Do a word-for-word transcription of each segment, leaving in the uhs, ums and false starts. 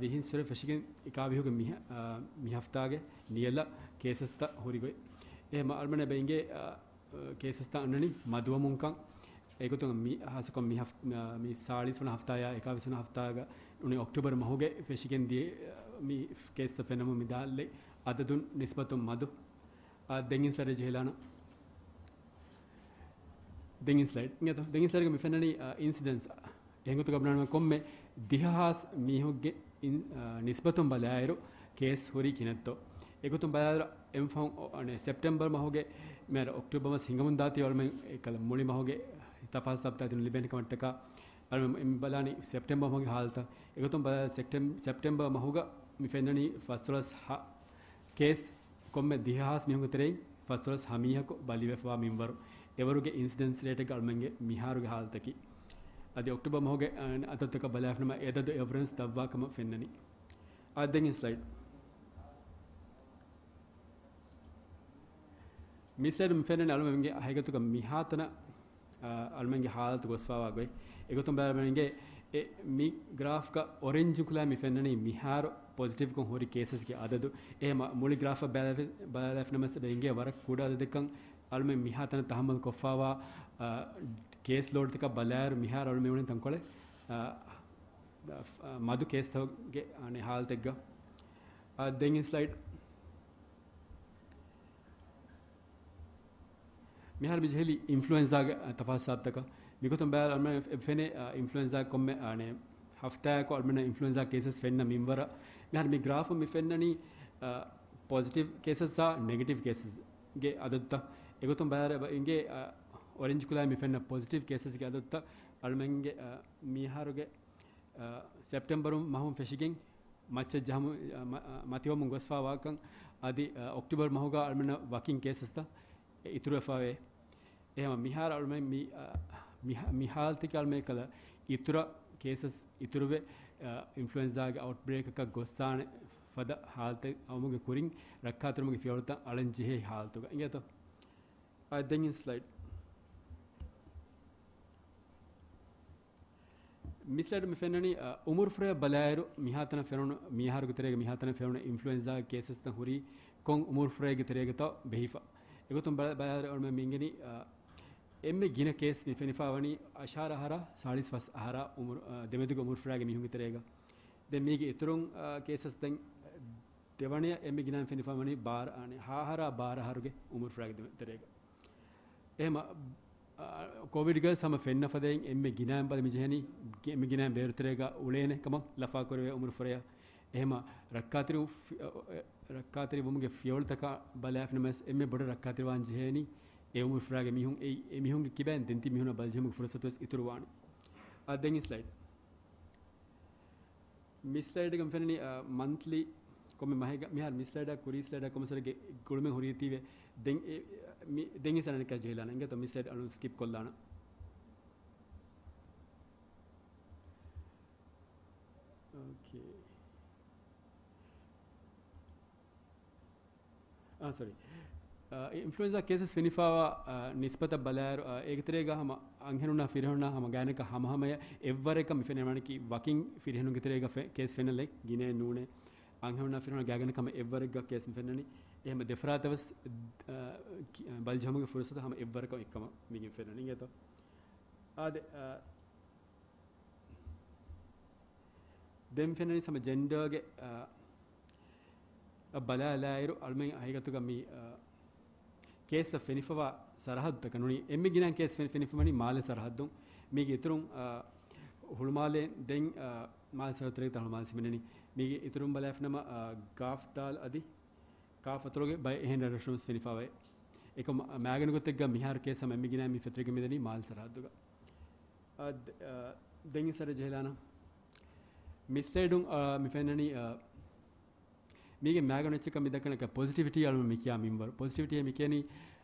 ދިހަ ފެށިގެން އެކާވީހުގެ މި، އާ، މި ހަފްތާގެ ނިޔަލަށް ކޭސަސްތައް ހުރި ގޮތް. އެހެން އަޅުމެން އެބަ އިނގޭ، އާ، ކޭސަސްތައް އަންނަނީ މަދުވަމުންކަން. އެގޮތުން މި ހާއްސަކޮށް މި ހަފް-، މި ސާޅީސް ވަނަ ހަފްތާޔާ އެކާވީސް ވަނަ ހަފްތާގަ އުނި އޮކްޓޫބަރު މަހުގެ ފެށިގެން ދިޔަ މި ކޭސްތައް ފެންނަމުން މި ދާއްލެ އަދަދުން ނިސްބަތުން މަދު. އާ، ދެން އިން ސްލައިޑް ޖެހިލާނަ. ދެން އިން ސްލައިޑް. ދެން އިން ސްލައިޑްގަ މި ފެންނަނީ، އާ، އިންސިޑެންޓްސް. އެހެން ގޮތަކަށް ބުނާނަމަ ކޮންމެ ދިހަ ހާސް މީހުންގެ އިން-، އާ، ނިސްބަތުން ބަލާއިރު ކޭސް ހުރީ ކިހިނެއްތޯ. އެގޮތުން ބަލާއިރު އެންމެ ފަހުން އޮ-، އަނެ، ސެޕްޓެމްބަރު މަހުގެ މިހާރު އޮކްޓޫބަރު މަސް ހިނގަމުން ދާތީ އަޅުމެން އެކަލަ މުޅި މަހުގެ ތަފާސް ސާބިތާ ދިނުން ލިބޭނެ ކަމަށްޓަކާ އަޅުމެން މި ބަލާނީ ސެޕްޓެމްބަރު މަހުގެ ހާލަތަށް. އެގޮތުން ބަލާ ސެޕްޓެމް-، ސެޕްޓެމްބަރު މަހުގަ މި ފެންނަނީ ފަސްދޮޅަސް ހަ ކޭސް ކޮންމެ ދިހަ ހާސް މީހުންގެ ތެރެއިން ފަސްދޮޅަސް ހަ މީހަކު ބަލިވެފަވާ މިންވަރު. އެވަރުގެ އިންސިޑެންސް ރޭޓެއްގަ އަޅުމެންގެ މިހާރުގެ ހާލަތަކީ. އަދި އޮކްޓޫބަރު މަހުގެ، އަ، އަދަދުތަކަށް ބަލާފިނަމަ އެ އަދަދު އެވަރެންސް ދަށްވާ ކަމަށް ފެންނަނީ. އާ، ދެން އިން ސްލައިޑް. މި ސްލައިޑް މި ފެންނަނީ އަޅުމެންގެ ހަގީގަތުގަ މިހާތަނަށް، އާ، އަޅުމެންގެ ހާލަތު ގޮސްފަވާ ގޮތް. އެގޮތުން ބަލާލަމެންގެ އެ މި ގްރާފްގަ އޮރެންޖް ކުލާ މި ފެންނަނީ މިހާރު ޕޮޒިޓިވްކޮށް ހުރި ކޭސަސްގެ އަދަދު. އެހެމަ މުޅި ގްރާފަށް ބަލާ-، ބަލާލަފިނަމަސް އެބަ އިނގޭ ވަރަށް ކުޑަ އަދަދެއްކަން އަޅުމެން މިހާ ތަނަށް ތަހައްމަލް ކޮށްފަވާ، އާ، ކޭސް ލޯޑްތަކަށް ބަލާއިރު މިހާރު އަޅުމެން އުޅެން ތަންކޮޅެއް، އާ، މަދު ކޭސްތަކުގެ އަނެއް ހާލަތެއްގަ. އާ، ދެން ސްލައިޑް. މިހާރު މި ޖެހިލީ އިންފްލުއެންޒާގެ ތަފާސް ސާބިތަކަށް. މިގޮތުން ބަލާ އަޅުމެން އެ-، ފެނޭ، އާ، އިންފްލުއެންޒާ ކޮންމެ، އާނެ، ހަފްތާއަކު އަޅުމެން އިންފްލުއެންޒާ ކޭސަސް ފެންނަ މިންވަރަށް. މިހާރު މި ގްރާފު މި ފެންނަނީ، އާ، ޕޮޒިޓިވް ކޭސަސް ސާ ނެގެޓިވް ކޭސަސްގެ އަދަދުތައް. އެގޮތުން ބަލާ އިނގޭ، އާ، އޮރެންޖް ކުލާ މި ފެންނަ ޕޮޒިޓިވް ކޭސަސްގެ އަދަދުތައް އަޅުމެންގެ، އާ، މިހާރުގެ އަ، ސެޕްޓެމްބަރު މަހުން ފެށިގެން މައްޗަށް ޖަހަމު-، އަ، މަ-، އަ، މަތިވަމުން ގޮސްފާވާކަން އަދި، އަ، އޮކްޓޫބަރު މަހުގަ އަޅުމެންނަށް ވަކިން ކޭސަސްތައް އިތުރުވެފަވޭ. އެހެމަ މިހާރު އަޅުމެން މި، އަ، މި ހާ-، މި ހާލަތަކީ އަޅުމެން އެކަލަ އިތުރަށް ކޭސަސް އިތުރުވެ، އަ، އިންފްލުއެންޒާގެ އައުޓްބްރޭކަކަށް ގޮއްސާނެ ފަދަ ހާލަތެއް އައުމުގެ ކުރިން ރައްކާތެރިވުމުގެ ފިޔަވަޅުތައް އަޅަން ޖެހޭ ހާލަތުގަ އިނގޭތޯ. އާ، ދެން ސްލައިޑް. މި ސްލައިޑް މި ފެންނަނީ، އަ، އުމުރުފުރެޔަށް ބަލާއިރު، މިހާތަނަށް ފެނުނު، މިއަހަރުގެ ތެރޭގަ މިހާތަނަށް ފެނުނު އިންފްލުއެންޒާގެ ކޭސަސްތައް ހުރީ ކޮން އުމުރުފުރެއްގެ ތެރޭގަތޯ ބެހިފަ. އެގޮތުން ބަ-، ބަލާއިރު އަޅުމެން މި އިނގެނީ، އަ، އެންމެ ގިނަ ކޭސް މި ފެނިފަ ވަނީ އަށާރަ އަހަރާ، ސާޅީސް ފަސް އަހަރާ އުމުރު، އަ، ދެމެދުގެ އުމުރުފުރާގެ މީހުންގެ ތެރޭގަ. ދެން މީގެ އިތުރުން، އަ، ކޭސަސް ދެން ދެވަނަޔަށް އެންމެ ގިނައިން ފެނިފަ ވަނީ ބާރަ، އަނެ، ހަ އަހަރާ ބާރަ އަހަރުގެ އުމުރުފުރާގެ ދެ-، ތެރޭގަ. އެހެމަ، އަ، ކޯވިޑްގަ ހަމަ ފެންނަ ފަދައިން އެންމެ ގިނައިން ބަލި މި ޖެހެނީ، ގެ-، އެންމެ ގިނައިން ބޭރު ތެރޭގަ އުޅޭނެ ކަމަށް ލަފާކުރެވޭ އުމުރު ފުރެޔަށް. އެހެމަ ރައްކާތެރި އު-، ފި-، އަ، އަ، ރައްކާތެރިވުމުގެ ފިޔަވަޅުތަކާ ބަލާފިނަމަސް އެންމެ ބޮޑަށް ރައްކާތެރިވާން ޖެހޭނީ އެ އުމުރު ފުރާގެ މީހުން. އެ، އެ މީހުންގެ ކިބައިން ދެންތި މީހުނަށް ބަލިޖެހުމުގެ ފުރުސަތުވެސް އިތުރުވާނެ. އާ، ދެން ސްލައިޑް. މި ސްލައިޑްގަ މި ފެންނަނީ، އަ، މަންތްލީ ކޮންމެ މަހެއްގަ، މިހާރު މި ސްލައިޑާ ކުރީ ސްލައިޑާ ކޮމަސަރގެ ގުޅުމެއް ހުރީތީވެ. ދެން އެ، މި، ދެން އިސް އަނެއްކާ ޖެހިލާނަ. އިނގޭތޯ މި ސްލައިޑް އަޅުން ސްކިޕް ކޮށްލާނަ. އޯކޭ. އާ، ސޮރީ. އާ، އިންފްލުއެންޒާ ކޭސަސް ފެނިފާވާ، އާ، ނިސްބަތަށް ބަލާއިރު، އާ، އޭގެ ތެރޭގަ ހަމަ އަންހެނުންނާ ފިރިހެނުންނާ ހަމަ ގާތްގަނޑަކަށް ހަމަހަމަޔަށް އެއްވަރަކަށް މި ފެންނަނީ ވަކިން ފިރިހެނުންގެ ތެރޭގަ ފެ-، ކޭސް ފެންނަން ގިނައެއް ނޫނޭ. އަންހެނުންނާ ފިރިހެނުންނާ ގާތްގަނޑަކަށް ހަމަ އެއްވަރެއްގަ ކޭސް މި ފެންނަނީ. އެހެމަ ދެފަރާތަށް ވެސް، އާ، ކި-، ބަލިޖެހުމުގެ ފުރުސަތު ހަމަ އެއްވަރަކަށް އެއްކަމަށް މިގެން ފެންނަނީ އިނގޭތޯ. އާދެ، އާ، ދެން ފެންނަނީ ހަމަ ޖެންޑާގެ، އާ، އަށް ބަލާލާއިރު އަޅުމެން ހަގީގަތުގަ މި، އާ، ކޭސްތައް ފެނިފަވާ ސަރަހައްދުތަކަށް ނޫނީ އެންމެ ގިނަ ކޭސް ފެނި-، ފެނިފަވަނީ މާލެ ސަރަހައްދުން. މީގެ އިތުރުން، އާ، ހުޅުމާލެ ދެން، އާ، މާލެ ސަރަހައްދު ތެރޭގަ ހުޅުމާލެ ހިމެނެނީ. މީގެ އިތުރުން ބަލާފިނަމަ، އާ، ގާފް ދާލް އަދި ކާފް އަތޮޅުގެ ބައެއް އެހެން ރަށްރަށުން ވެސް ފެނިފަވޭ. އެކަމަ މައިގަނޑު ގޮތެއްގަ މިހާރު ކޭސް ހަމަ އެންމެ ގިނައިން މި ފެތުރިގެން މިދަނީ މާލެ ސަރަހައްދުގަ. އާ، ދެ-، އާ، ދެން އިސް ސްލައިޑް ޖެހިލާނަ. މި ސްލައިޑުން، އާ، މި ފެންނަނީ، އާ، މީގެ މައިގަނޑު އެއްޗަކަށް މި ދައްކަނީ ޕޮޒިޓިވިޓީ އަޅުމެން މި ކިޔާ މިންވަރު. ޕޮޒިޓިވިޓީ މި ކިޔަނީ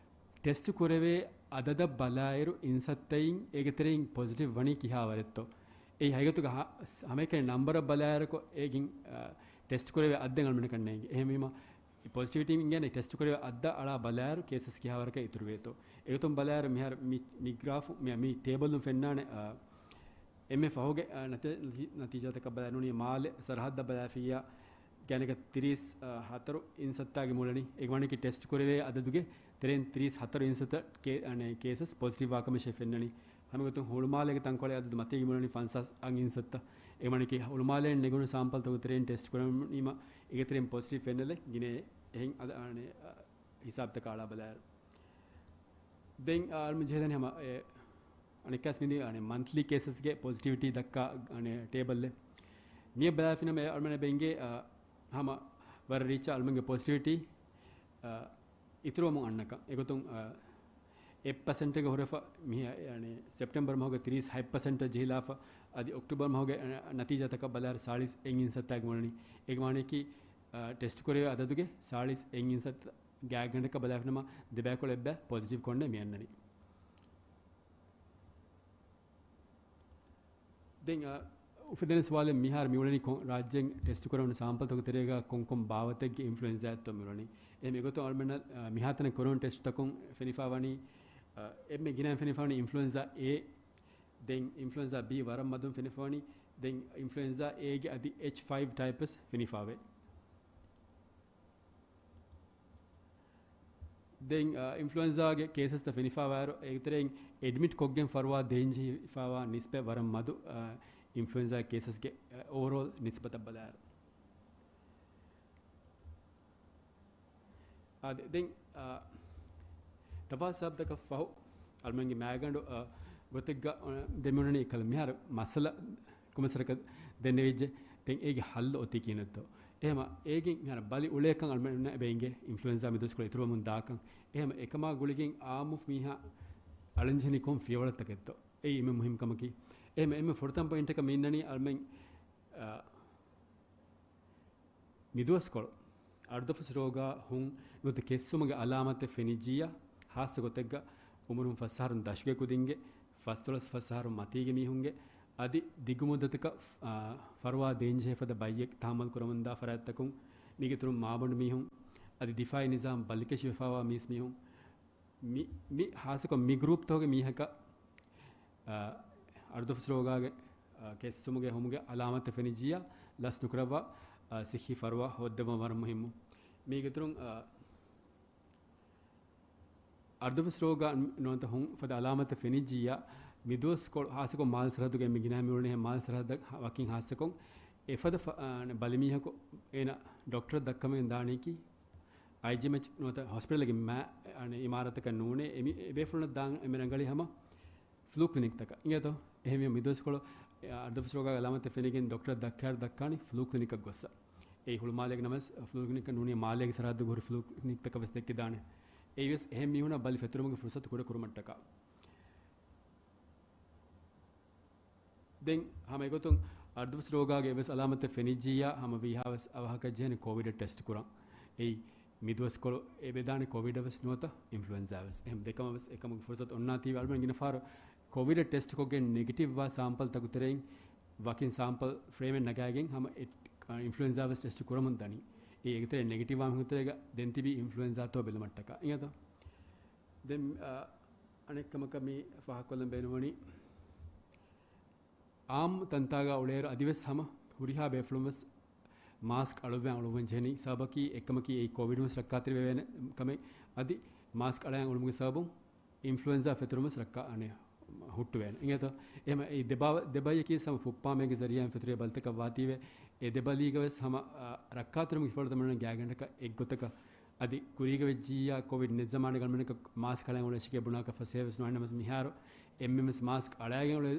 ޓެސްޓު ކުރެވޭ އަދަދަށް ބަލާއިރު އިންސައްތައިން އޭގެ ތެރެއިން ޕޮޒިޓިވް ވަނީ ކިހާވަރެއްތޯ. އެއީ ހަގީގަތުގަ ހަ-، ހަމައެކަނި ނަންބަރަށް ބަލާއިރު އޭގެން، އާ، ޓެސްޓު ކުރެވޭ އަދަދެއް އަޅުމެންނަކަށް ނޭނގެ. އެހެންވީމަ، ޕޮޒިޓިވިޓީ އިނގޭނެ ޓެސްޓު ކުރެވޭ އަދަދަށް އަޅާ ބަލާއިރު ކޭސަސް ކިހާވަރަކަށް އިތުރުވޭތޯ. އެގޮތުން ބަލާއިރު މިހާރު މި، މި ގްރާފު، މި، މި ޓޭބަލުން ފެންނާނެ، އާ، އެންމެ ފަހުގެ، އާ، ނަތި-، ނަތީ-، ނަތީޖާތަކަށް ބަލާ ނޫނީ މާލެ ސަރަހައްދަށް ބަލާފިއްޔާ ގާތްގަނޑަކަށް ތިރީސް ހަތަރު އިންސައްތާގެ މިއުޅެނީ. އެ ވަނީކީ ޓެސްޓް ކުރެވޭ އަދަދުގެ ތެރެއިން ތިރީސް ހަތަރު އިންސައްތަ ކޭ-، އަނެ، ކޭސަސް ޕޮޒިޓިވް ވާކަމަށޭ ފެންނަނީ. ހަމަ ގޮތުން ހުޅުމާލޭގެ ތަންކޮޅެއް އަދަދު މަތީގެ މިއުޅެނީ ފަންސާސް އަށް އިންސައްތަ. އެ ވަނީކީ ހުޅުމާލޭން ނެގުނު ސާމްޕަލްތަކުގެ ތެރެއިން ޓެސްޓް ކުރެވުނީމަ އޭގެ ތެރެއިން ޕޮޒިޓިވް ފެންނަލެއް ގިނައޭ. އެހެން އަދަ-، އަނެ، އަ، ހިސާބުތަކަށް އަޅާ ބަލާއިރު. ދެން، އާ، އަޅުމެން ޖެހިދަނީ ހަމަ، އެ، އަނެއްކާސް މިދި، އަނެ، މަންތްލީ ކޭސަސްގެ ޕޮޒިޓިވިޓީ ދައްކާ، އަނެ، ޓޭބަލްއެއް. މިއަށް ބަލާފިނަމަ އަޅުމެން އެބަ އިނގޭ، އާ، ހަމަ ވަރަށް ރީއްޗަށް އަޅުމެންގެ ޕޮޒިޓިވިޓީ، އާ، އިތުރުވަމުން އަންނަކަން. އެގޮތުން، އާ، އެއް ޕަސެންޓެއްގެ ހުރެފަ މި، އަނެ، ސެޕްޓެމްބަރ މަހުގެ ތިރީސް ހަތް ޕަސެންޓަށް ޖެހިލާފަ، އަދި އޮކްޓޫބަރ މަހުގެ، އަ، ނަތީޖާތަކަށް ބަލާއިރު ސާޅީސް އެއް އިންސައްތާގެ މިއުޅެނީ. އޭގެ މާނައަކީ، އާ، ޓެސްޓް ކުރެވޭ އަދަދުގެ ސާޅީސް އެއް އިންސައްތަ ގާތްގަނޑަކަށް ބަލާފިނަމަ ދެބައިކުޅަ އެއްބައި ޕޮޒިޓިވް ކޮށްނޭ މި އަންނަނީ. ދެން، އަ، އުފެދޭނެ ސުވާލެއް މިހާރު މިއުޅެނީ ކޮން ރާއްޖޭން ޓެސްޓް ކުރެވުނު ސާމްޕަލްތަކުގެ ތެރޭގަ ކޮންކޮން ބާވަތެއްގެ އިންފްލުއެންޒާއެއްތޯ މިއުޅެނީ. އެހެން އެގޮތުން އަޅުމެންނަށް، އަ، މިހާތަނަށް ކުރެވުނު ޓެސްޓްތަކުން ފެނިފާވަނީ، އަ، އެންމެ ގިނައިން ފެނިފާވަނީ އިންފްލުއެންޒާ އޭ، ދެން އިންފްލުއެންޒާ ބީ ވަރަށް މަދުން ފެނިފާވަނީ، ދެން އިންފްލުއެންޒާ އޭގެ އަދި އެޗް ފައިވް ޓައިޕްވެސް ފެނިފާވޭ. ދެން، އާ، އިންފްލުއެންޒާގެ ކޭސަސްތައް ފެނިފާވާއިރު، އޭގެތެރެއިން އެޑްމިޓް ކޮށްގެން ފަރުވާ ދޭންޖެހިފާވާ ނިސްބަތް ވަރަށް މަދު، އާ، އިންފްލުއެންޒާ ކޭސަސްގެ، އާ، އޯވަރޯލް ނިސްބަތަށް ބަލާއިރު. އާ، ދެ-، ދެން، އާ، ތަފާސް ސަބަބުތަކަށް ފަހު، އަޅުމެންގެ މައިގަނޑު، އާ، ގޮތެއްގަ، އާ، ދެމިއުޅެނީ އެކަލަ މިހާރު މައްސަލަ ކޮންމެސް ވަރަކަށް ދެންނެވިއްޖެ. ދެން އޭގެ ހައްލު އޮތީ ކިހިނެއްތޯ؟ އެހެމަ އޭގެން މިހާރު ބަލި އުޅޭކަން އަޅުމެންނަށް އެބަ އިނގޭ އިންފްލުއެންޒާ މި ދުވަސްކޮޅު އިތުރުވަމުން ދާކަން. އެހެމަ އެކަމާ ގުޅިގެން އާއްމު މީހާ އަޅަންޖެހެނީ ކޮން ފިޔަވަޅަށްތަކެއްތޯ؟ އެއީ އެންމެ މުހިންމު ކަމަކީ. އެހެމަ އެންމެ ފުރަތަމަ ޕޮއިންޓަކަށް މި އިންނަނީ އަޅުމެން، އާ، މިދުވަސްކޮޅު އަރުދަފަސް ރޯގާ ހުން ނުވަތަ ކެއްސުމުގެ އަލާމަތެއް ފެނިއްޖިއްޔާ، ހާއްސަ ގޮތެއްގަ އުމުރުން ފަސް އަހަރުން ދަށުގެ ކުދިންގެ، ފަސްދޮޅަސް ފަސް އަހަރު މަތީގެ މީހުންގެ، އަދި ދިގުމުއްދަތަކަށް، އާ، ފަރުވާ ދޭންޖެހޭ ފަދަ ބައްޔެއް ތަހައްމަލް ކުރަމުންދާ ފަރާތްތަކުން، މީގެ އިތުރުން މާބަނޑު މީހުން، އަދި ދިފާއީ ނިޒާމް ބަލިކަށިވެފާވާ މީސް މީހުން، މި، މި ހާއްސަކޮށް މި ގްރޫޕްތަކުގެ މީހަކަށް، އާ، އަރުދަފަސް ރޯގާގެ، އާ، ކެއްސުމުގެ ހުމުގެ އަލާމަތެއް ފެނިއްޖިއްޔާ، ލަސް ނުކުރައްވާ، އާ، ސިއްހީ ފަރުވާ ހޯއްދަވަން ވަރަށް މުހިއްމު. މީގެ އިތުރުން، އާ، އަރުދަފަސް ރޯގާ ނުވަތަ ހުން ފަދަ އަލާމަތެއް ފެނިއްޖިއްޔާ، މިދުވަސްކޮޅު ހާއްސަކޮށް މާލެ ސަރަހައްދުގަ އެންމެ ގިނަ މިއުޅެނީ މާލެ ސަރަހައްދަށް ވަކިން ހާއްސަކޮށް، އެފަދަ ފަ-، އާ، ބަލިމީހަކު އޭނަ ޑޮކްޓަރަށް ދައްކަމެން ދާނީކީ، އައިޖީއެމްއެޗް ނުވަތަ ހޮސްޕިޓަލްގެ މާ-، އަނެ، އިމާރާތަކަށް ނޫނޭ، އެމި-، އެބޭފުޅުންނަށް ދާން އެންމެ ރަނގަޅީ ހަމަ ފްލޫ ކްލިނިކްތަކަށް. އިނގޭތޯ؟ އެހެންވީމަ މިދުވަސްކޮޅު، އަރުދަފަސް ރޯގާގެ އަލާމަތެއް ފެނިގެން ޑޮކްޓަރަށް ދައްކާއިރު ދައްކާނީ ފްލޫ ކްލިނިކަށް ގޮއްސަ. އެއީ ހުޅުމާލޭގެ ނަމަވެސް ފްލޫ ކްލިނިކަށް ނޫނީ މާލޭގެ ސަރަހައްދުގަ ހުރި ފްލޫ ކްލިނިކްތަކަށް ވެސް ދެއްކިދާނެ. އެއީވެސް އެހެން މީހުންނަށް ބަލި ފެތުރުމުގެ ފުރުސަތު ކުޑަ ކުރުމަށްޓަކާ. ދެން ހަމަ އެގޮތުން އަރުދަފަސް ރޯގާގެ އެއްވެސް އަލާމަތެއް ފެނިއްޖިއްޔާ، ހަމަ ވީހާވެސް އަވަހަކަށް ޖެހޭނެ ކޯވިޑަށް ޓެސްޓް ކުރަން. އެއީ މިދުވަސްކޮޅު އެބަދާނެ ކޯވިޑަށް ވެސް ނުވަތަ އިންފްލުއެންޒާ ވެސް. އެހެން ދެކަމަށް ވެސް އެކަމުގެ ފުރުސަތު އޮންނާތީވެ އަޅުމެން ގިނަ ފަހަރު ކޯވިޑަށް ޓެސްޓް ކޮށްގެން ނެގެޓިވް ވާ ސާމްޕަލްތަކު ތެރެއިން ވަކިން ސާމްޕަލް ފްރޭމެއް ނަގާގެން ހަމަ އެ-، އިންފްލުއެންޒާ ވެސް ޓެސްޓް ކުރަމުން ދަނީ. އެ އޭގެތެރޭ ނެގެޓިވް ވާ މީހުން ތެރޭގަ ދެން ތިބީ އިންފްލުއެންޒާތޯ ބެލުމަށްޓަކާ. އިނގޭތޯ؟ ދެން، އަ، އަނެއްކަމަކަށް މި ފާހަގަކޮށްލަން ބޭނުންވަނީ، އާއްމު ތަންތާގަ އުޅޭއިރު އަދިވެސް ހަމަ ހުރިހާ ބޭފުޅުން ވެސް މާސްކް އަޅުއްވާ އުޅުއްވަން ޖެހެނީ. ސަބަބަކީ އެއްކަމަކީ އެއީ ކޯވިޑުން ވެސް ރައްކާތެރިވެވޭނެ ކަމެއް. އަދި މާސްކް އަޅާ އުޅުމުގެ ސަބަބުން އިންފްލުއެންޒާ ފެތުރުމަސް ރައްކާ އަނެއް ހުއްޓުވޭނެ. އިނގޭތޯ؟ އެހެމަ އެ ދެބާ-، ދެބައިޔަކީ ހަމަ ފުއްޕާމޭގެ ޒަރީއާއިން ފެތުރޭ ބަލިތަކަށް ވާތީވެ، އެ ދެބަލީގަ ވެސް ހަމަ، އަ، ރައްކާތެރިމުގެ ހިފަޅު ދަމަން ގާތްގަނޑަކަށް އެއްގޮތަކަށް އަދި ކުރީގަ ވެއްޖިއްޔާ ކޮވިޑް ނެތް ޒަމާނެއްގަ އަޅުމެންނަކަށް މާސްކް އަޅަން އުޅޭށެކޭ ބުނާކަށް ފަސޭހަވެސް ނުވާނަމަސް މިހާރު އެންމެންވެސް މާސްކް އަޅާގެން އުޅޭ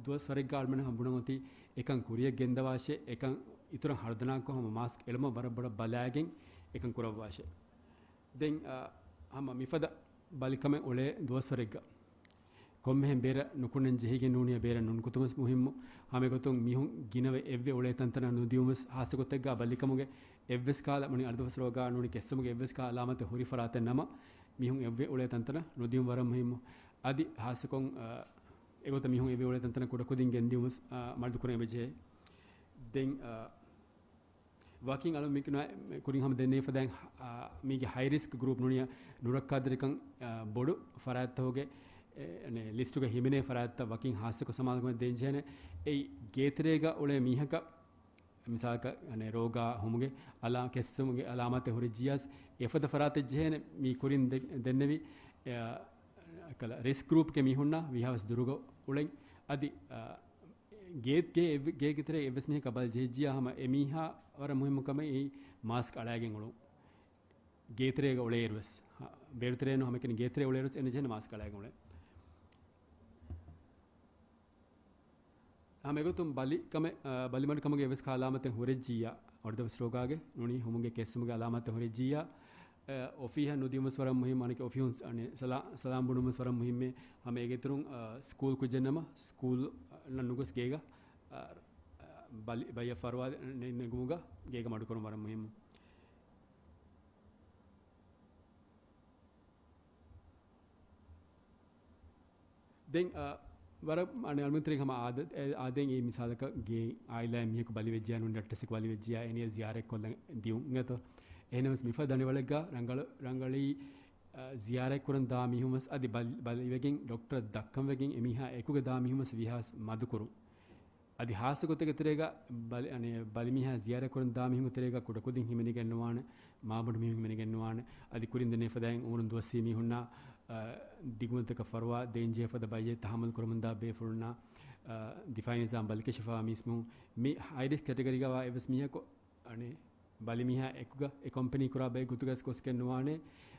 ދުވަސްވަރެއްގަ އަޅުމެން ހަމަ ބުނަން އޮތީ އެކަން ކުރިޔަށް ގެންދަވާށޭ، އެކަން އިތުރަށް ހަރުދަނާކޮށް ހަމަ މާސްކް އެޅުމަށް ވަރަށް ބޮޑަށް ބަލާގެން އެކަން ކުރައްވާށޭ. ދެން، އާ، ހަމަ މިފަދަ ބަލިކަމެއް އުޅޭ ދުވަސްވަރެއްގަ ކޮންމެހެން ބޭރަށް ނުކުންނަން ޖެހިގެން ނޫނީ ބޭރަށް ނުނުކުތުމަސް މުހިއްމު. ހަމައެގޮތުން މީހުން ގިނަވެ އެއްވެ އުޅޭ ތަންތަނަށް ނުދިއުމަސް ހާއްސަގޮތެއްގަ ބަލިކަމުގެ އެއްވެސް ކަހަލަ މަނި އަރުދަފަސް ރޯގާ ނޫނީ ކެއްސުމުގެ އެއްވެސް ކަހަލަ އަލާމަތެއް ހުރި ފަރާތެއް ނަމަ، މީހުން އެއްވެ އުޅޭ ތަންތަނަށް ނުދިއުން ވަރަށް މުހިއްމު. އަދި ހާއްސަކޮށް، އާ، އެގޮތަށް މީހުން އެއްވެ އުޅޭ ތަންތަނަށް ކުޑަކުދިން ގެންދިއުމަސް، އާ، މަޑުކުރަން އެބަޖެހޭ. ދެން، އާ، ވަކިން އަޅު މި-، ކުރިން ހަމަ ދެންނެވި ފަދައިން، އާ، މީގެ ހައި ރިސްކް ގްރޫޕް ނޫނީ ނުރައްކާތެރިކަން، އާ، ބޮޑު ފަރާތްތަކުގެ އެ، އަނެ، ލިސްޓުގަ ހިމެނޭ ފަރާތްތައް ވަކިން ހާއްސަކޮށް ސަމާލުކަމެއް ދޭން ޖެހޭނެ. އެއީ ގޭތެރޭގަ އުޅޭ މީހަކަށް މިސާލަކަށް، އަނެ، ރޯގާ ހުމުގެ އަލާ-، ކެއްސުމުގެ އަލާމާތެއް ހުރެއްޖިޔާސް، އެފަދަ ފަރާތެއް ޖެހޭނެ. މީ ކުރިން ދެ-، ދެންނެވި، އެ، އަ، ކަލަ ރިސްކް ގްރޫޕްގެ މީހުންނާ ވީހާވެސް ދުރުގަ އުޅެން. އަދި، އަ، ގޭ-، ގޭ-، ގޭގެ ތެރޭ އެއްވެސް މީހަކަށް ބަލި ޖެހިއްޖިޔާ ހަމަ އެ މީހާ ވަރަށް މުހިއްމު ކަމެއް އެއީ މާސްކް އަޅައިގެން އުޅުން. ގޭތެރޭގަ އުޅޭއިރުވެސް، ހަ، ބޭރުތެރޭނު ހަމައެކަނި ގޭތެރޭ އުޅޭއިރުވެސް އެން ޖެހޭނެ މާސްކް އަޅައިގެން އުޅެން. ހަމަ އެގޮތުން ބަލި ކަމެއް، އަ، ބަލިމަޑު ކަމުގެ އެއްވެސް އަލާމަތެއް ހުރެއްޖިއްޔާ، އޮޑިދަވަސް ރޯގާގެ ނޫނީ ހުމުގެ ކެއްސުމުގެ އަލާމަތެއް ހުރެއްޖިއްޔާ، އަ، އޮފީހަށް ނުދިޔުމަސް ވަރަށް މުހިއްމު، އަނެކެ އޮފީހުން ސ-، އަނެ، ސަލާ-، ސަލާމް ބުނުމަސް ވަރަށް މުހިއްމޭ. ހަމަ އޭގެ އިތުރުން، އަ، ސްކޫލް ކުއްޖެއް ނަމަ، ސްކޫލް ނަން ނުގޮސް ގޭގަ، އަ، އަ، ބަލި-، ބައްޔަށް ފަރުވާ ނެ-، ނެގުމުގަ ގޭގަ މަޑުކުރުން ވަރަށް މުހިއްމު. ދެން، އަ، ވަރަށް އަނެ އަޅުމެންތެރި ހަމަ އާދަ-، އެ، އާދެން އެ މިސާލަކަށް ގޭ އާއިލާއެއް މީހަކު ބަލިވެއްޖިޔާ ނޫން ޑޮކްޓަރސް އެކު ބަލިވެއްޖިޔާ އޭނިޔަ ޒިޔާރަތް ކޮށްލަން ދިޔުން އެތޯ. އެހެންނަމަސް މިފަދަ ދަނޑިވަޅެއްގަ ރަނގަޅު-، ރަނގަޅީ، އަ، ޒިޔާރަތް ކުރަން ދާ މީހުން ވެސް އަދި ބަލި-، ބަލިވެގެން ޑޮކްޓަރަށް ދައްކަން ވެގެން އެ މީހާ އެކުގަ ދާ މީހުން ވެސް ވީހާވެސް މަދުކުރުން. އަދި ހާއްސަ ގޮތެއްގެ ތެރޭގަ ބަލި-، އަނެ، ބަލިމީހާ ޒިޔާރަތް ކުރަން ދާ މީހުންގެ ތެރޭގަ ކުޑަކުދިން ހިމެނިގެން ނުވާނެ، މާބޮޑު މީހުން ހިމެނިގެން ނުވާނެ. އަދި ކުރިން ދެންނެވި ފަދައިން އުމުރުން ދުވަސްވީ މީހުންނާ، އަ، ދިގުމަތަކަށް ފަރުވާ ދޭންޖެހޭ ފަދަ ބައްޔެއް ތަހައްމަލް ކުރަމުންދާ ބޭފުޅުންނާ، އަ، ދިފާއީ ނިޒާމް ބަލިކަށިފަވާ މީސްމީހުން. މި ހައި ރިސްކް ކެޓަގަރީގަވާ އެއްވެސް މީހަކު، އަނެ، ބަލިމީހާ އެކުގަ އެ ކޮމްޕެނީ ކުރާ ބައެއް ގޮތުގަސް ގޮސްގެން ނުވާނެ،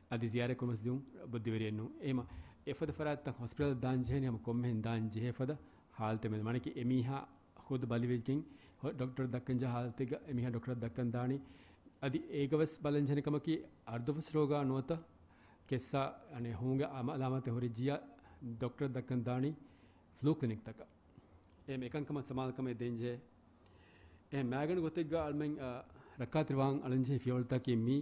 އަދި ޒިޔާރަތް ކުރުމަސް ދިޔުން ބުއްދިވެރިއެއް ނޫން. އެހެމަ އެފަދަ ފަރާތްތައް ހޮސްޕިޓަލް ދާން ޖެހޭނެ ހަމަ ކޮންމެހެން ދާން ޖެހޭ ފަދަ ހާލަތެއް މެދު. މާނައަކީ އެމީހާ ޚުދު ބަލިވެގެން ހޮ-، ޑޮކްޓަރަށް ދައްކަން ޖާ ހާލަތެއްގަ އެމީހާ ޑޮކްޓަރަށް ދައްކަން ދާނީ. އަދި އޭގަވެސް ބަލަން ޖެހޭނެ ކަމަކީ އަރުދަފަސް ރޯގާ ނުވަތަ ކެއްސާ، އަނެ، ހުމުގެ އަމަ-، އަލާމާތެއް ހުރިއްޖިޔާ ޑޮކްޓަރަށް ދައްކަން ދާނީ ފްލޫ ކްލިނިކްތަކަށް. އެހެން އެކަންކަމަށް ސަމާލުކަމެއް ދޭންޖެހޭ. އެހެން މާގަނޑު ގޮތެއްގަ އަޅުމެން، އަ، ރައްކާތެރިވާން އަޅަންޖެހޭ ފިޔަވަޅުތަކީ މީ،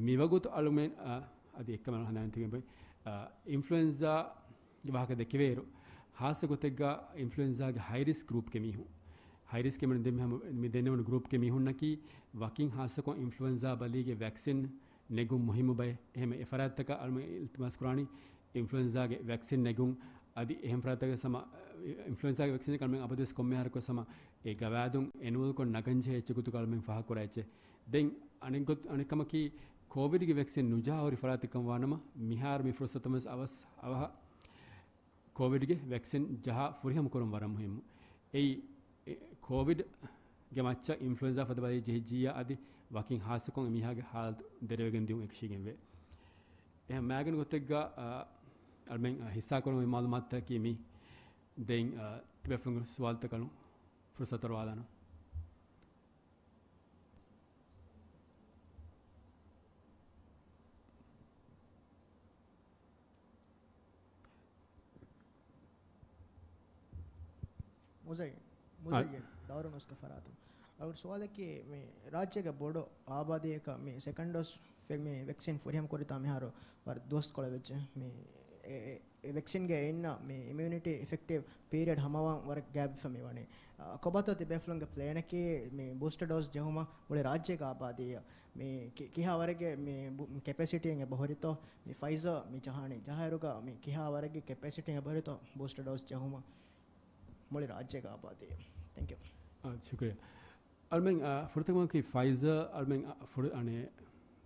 މިވަގުތު އަޅުމެން، އަ، އަދި އެއްކަމެއް ހަނދާން ތިބެ، އަ، އިންފްލުއެންޒާގެ ވާހަކަ ދެކެވޭއިރު، ހާއްސަ ގޮތެއްގަ އިންފްލުއެންޒާގެ ހައި ރިސްކް ގްރޫޕްގެ މީހުން، ހައި ރިސްކް މި ދެން-، މި ދެންނެވުނު ގްރޫޕްގެ މީހުންނަކީ ވަކިން ހާއްސަކޮށް އިންފްލުއެންޒާ ބަލީގެ ވެކްސިން ނެގުން މުހިއްމު ބައެއް. އެހެމަ އެ ފަރާތްތަކަށް އަޅުމެން އިލްތިމާސް ކުރާނީ އިންފްލުއެންޒާގެ ވެކްސިން ނެގުން. އަދި އެހެން ފަރާތްތަކަށް ހަމަ އިންފްލުއެންޒާގެ ވެކްސިން އަޅުމެން އަބަދުވެސް ކޮންމެ އަހަރަކު ހަމަ އެ ގަވާއިދުން އެންރޯލްކޮށް ނަގަންޖެހޭ އެއްޗެއް ގޮތުގަ އަޅުމެން ފާހަގަކުރާ އެއްޗެއް. ދެން އަނެއް ގޮތް-، އަނެއް ކަމަކީ ކޯވިޑްގެ ވެކްސިން ނުޖަހާ ހުރި ފަރާތެއް ކަމަށް ވާނަމަ، މިހާރު މި ފުރުސަތު ވެސް އަވަސް އަވަހަށް ކޯވިޑްގެ ވެކްސިން ޖަހާ ފުރިހަމަ ކުރުން ވަރަށް މުހިއްމު. އެއީ، އެ، ކޯވިޑްގެ މައްޗަށް އިންފްލުއެންޒާ ފަދަ ބަލި ޖެހިއްޖިއްޔާ އަދި ވަކިން ހާއްސަކޮށް އެމީހާގެ ހާލަތު ދެރަވެގެން ދިޔުން އެކަށީގެންވޭ. އެހެން މާގަނޑު ގޮތެއްގަ، އަ، އަޅުމެން ހިއްސާކުރުމުގެ މައުލޫމާތުތަކީ މީ. ދެން، އަ، ތިބޭފުޅުންގެ ސުވާލުތަކަށް ފުރުސަތު އަރުވާލާނަން. މުޒައްޔިން، އަ- މުޒައްޔިން، ދައުރު ނުސްކަ ފަރާތުން. އަޅުގަނޑު ސުވާލަކީ، މި ރާއްޖޭގެ ބޮޑު އާބާދީއަކަށް މި ސެކަންޑް ޑޯސް ފެ-، މި ވެކްސިން ފުރިހަމަ ކުރިތާ މިހާރު ވަރަށް ދުވަސްކޮޅެއް ވެއްޖެ. މި އެ-، އެ-، އެ ވެކްސިންގެ އިންނަ މި އިމިއުނިޓީ އިފެކްޓިވް ޕީރިއަޑް ހަމަވާން ވަރަށް ގާތްވެފަ މިވަނީ. އަ، ކޮބާތޯ ތިބޭފުޅުންގެ ޕްލޭނަކީ މި ބޫސްޓަ ޑޯސް ޖެހުމަށް މުޅި ރާއްޖޭގެ އާބާދީއަށް؟ މި ކި-، ކިހާ ވަރެއްގެ މި ބު-، ކެޕޭސިޓީއެއް އެބަހުރިތޯ މި ފައިޒާ މި ޖަހާނީ؟ ޖަހާއިރުގަ މި ކިހާ ވަރެއްގެ ކެޕޭސިޓީއެއް އެބަހުރިތޯ ބޫސްޓަ ޑޯސް ޖެހުމަށް މުޅި ރާއްޖޭގެ އާބާދީއަށް؟ ތެންކް ޔޫ. އާ، ޝުކުރިއްޔާ. އަޅުމެން، އާ، ފުރަތަމަ ވަކި ފައިޒާ އަޅުމެން، އާ، ފުރަ-، އަނެ،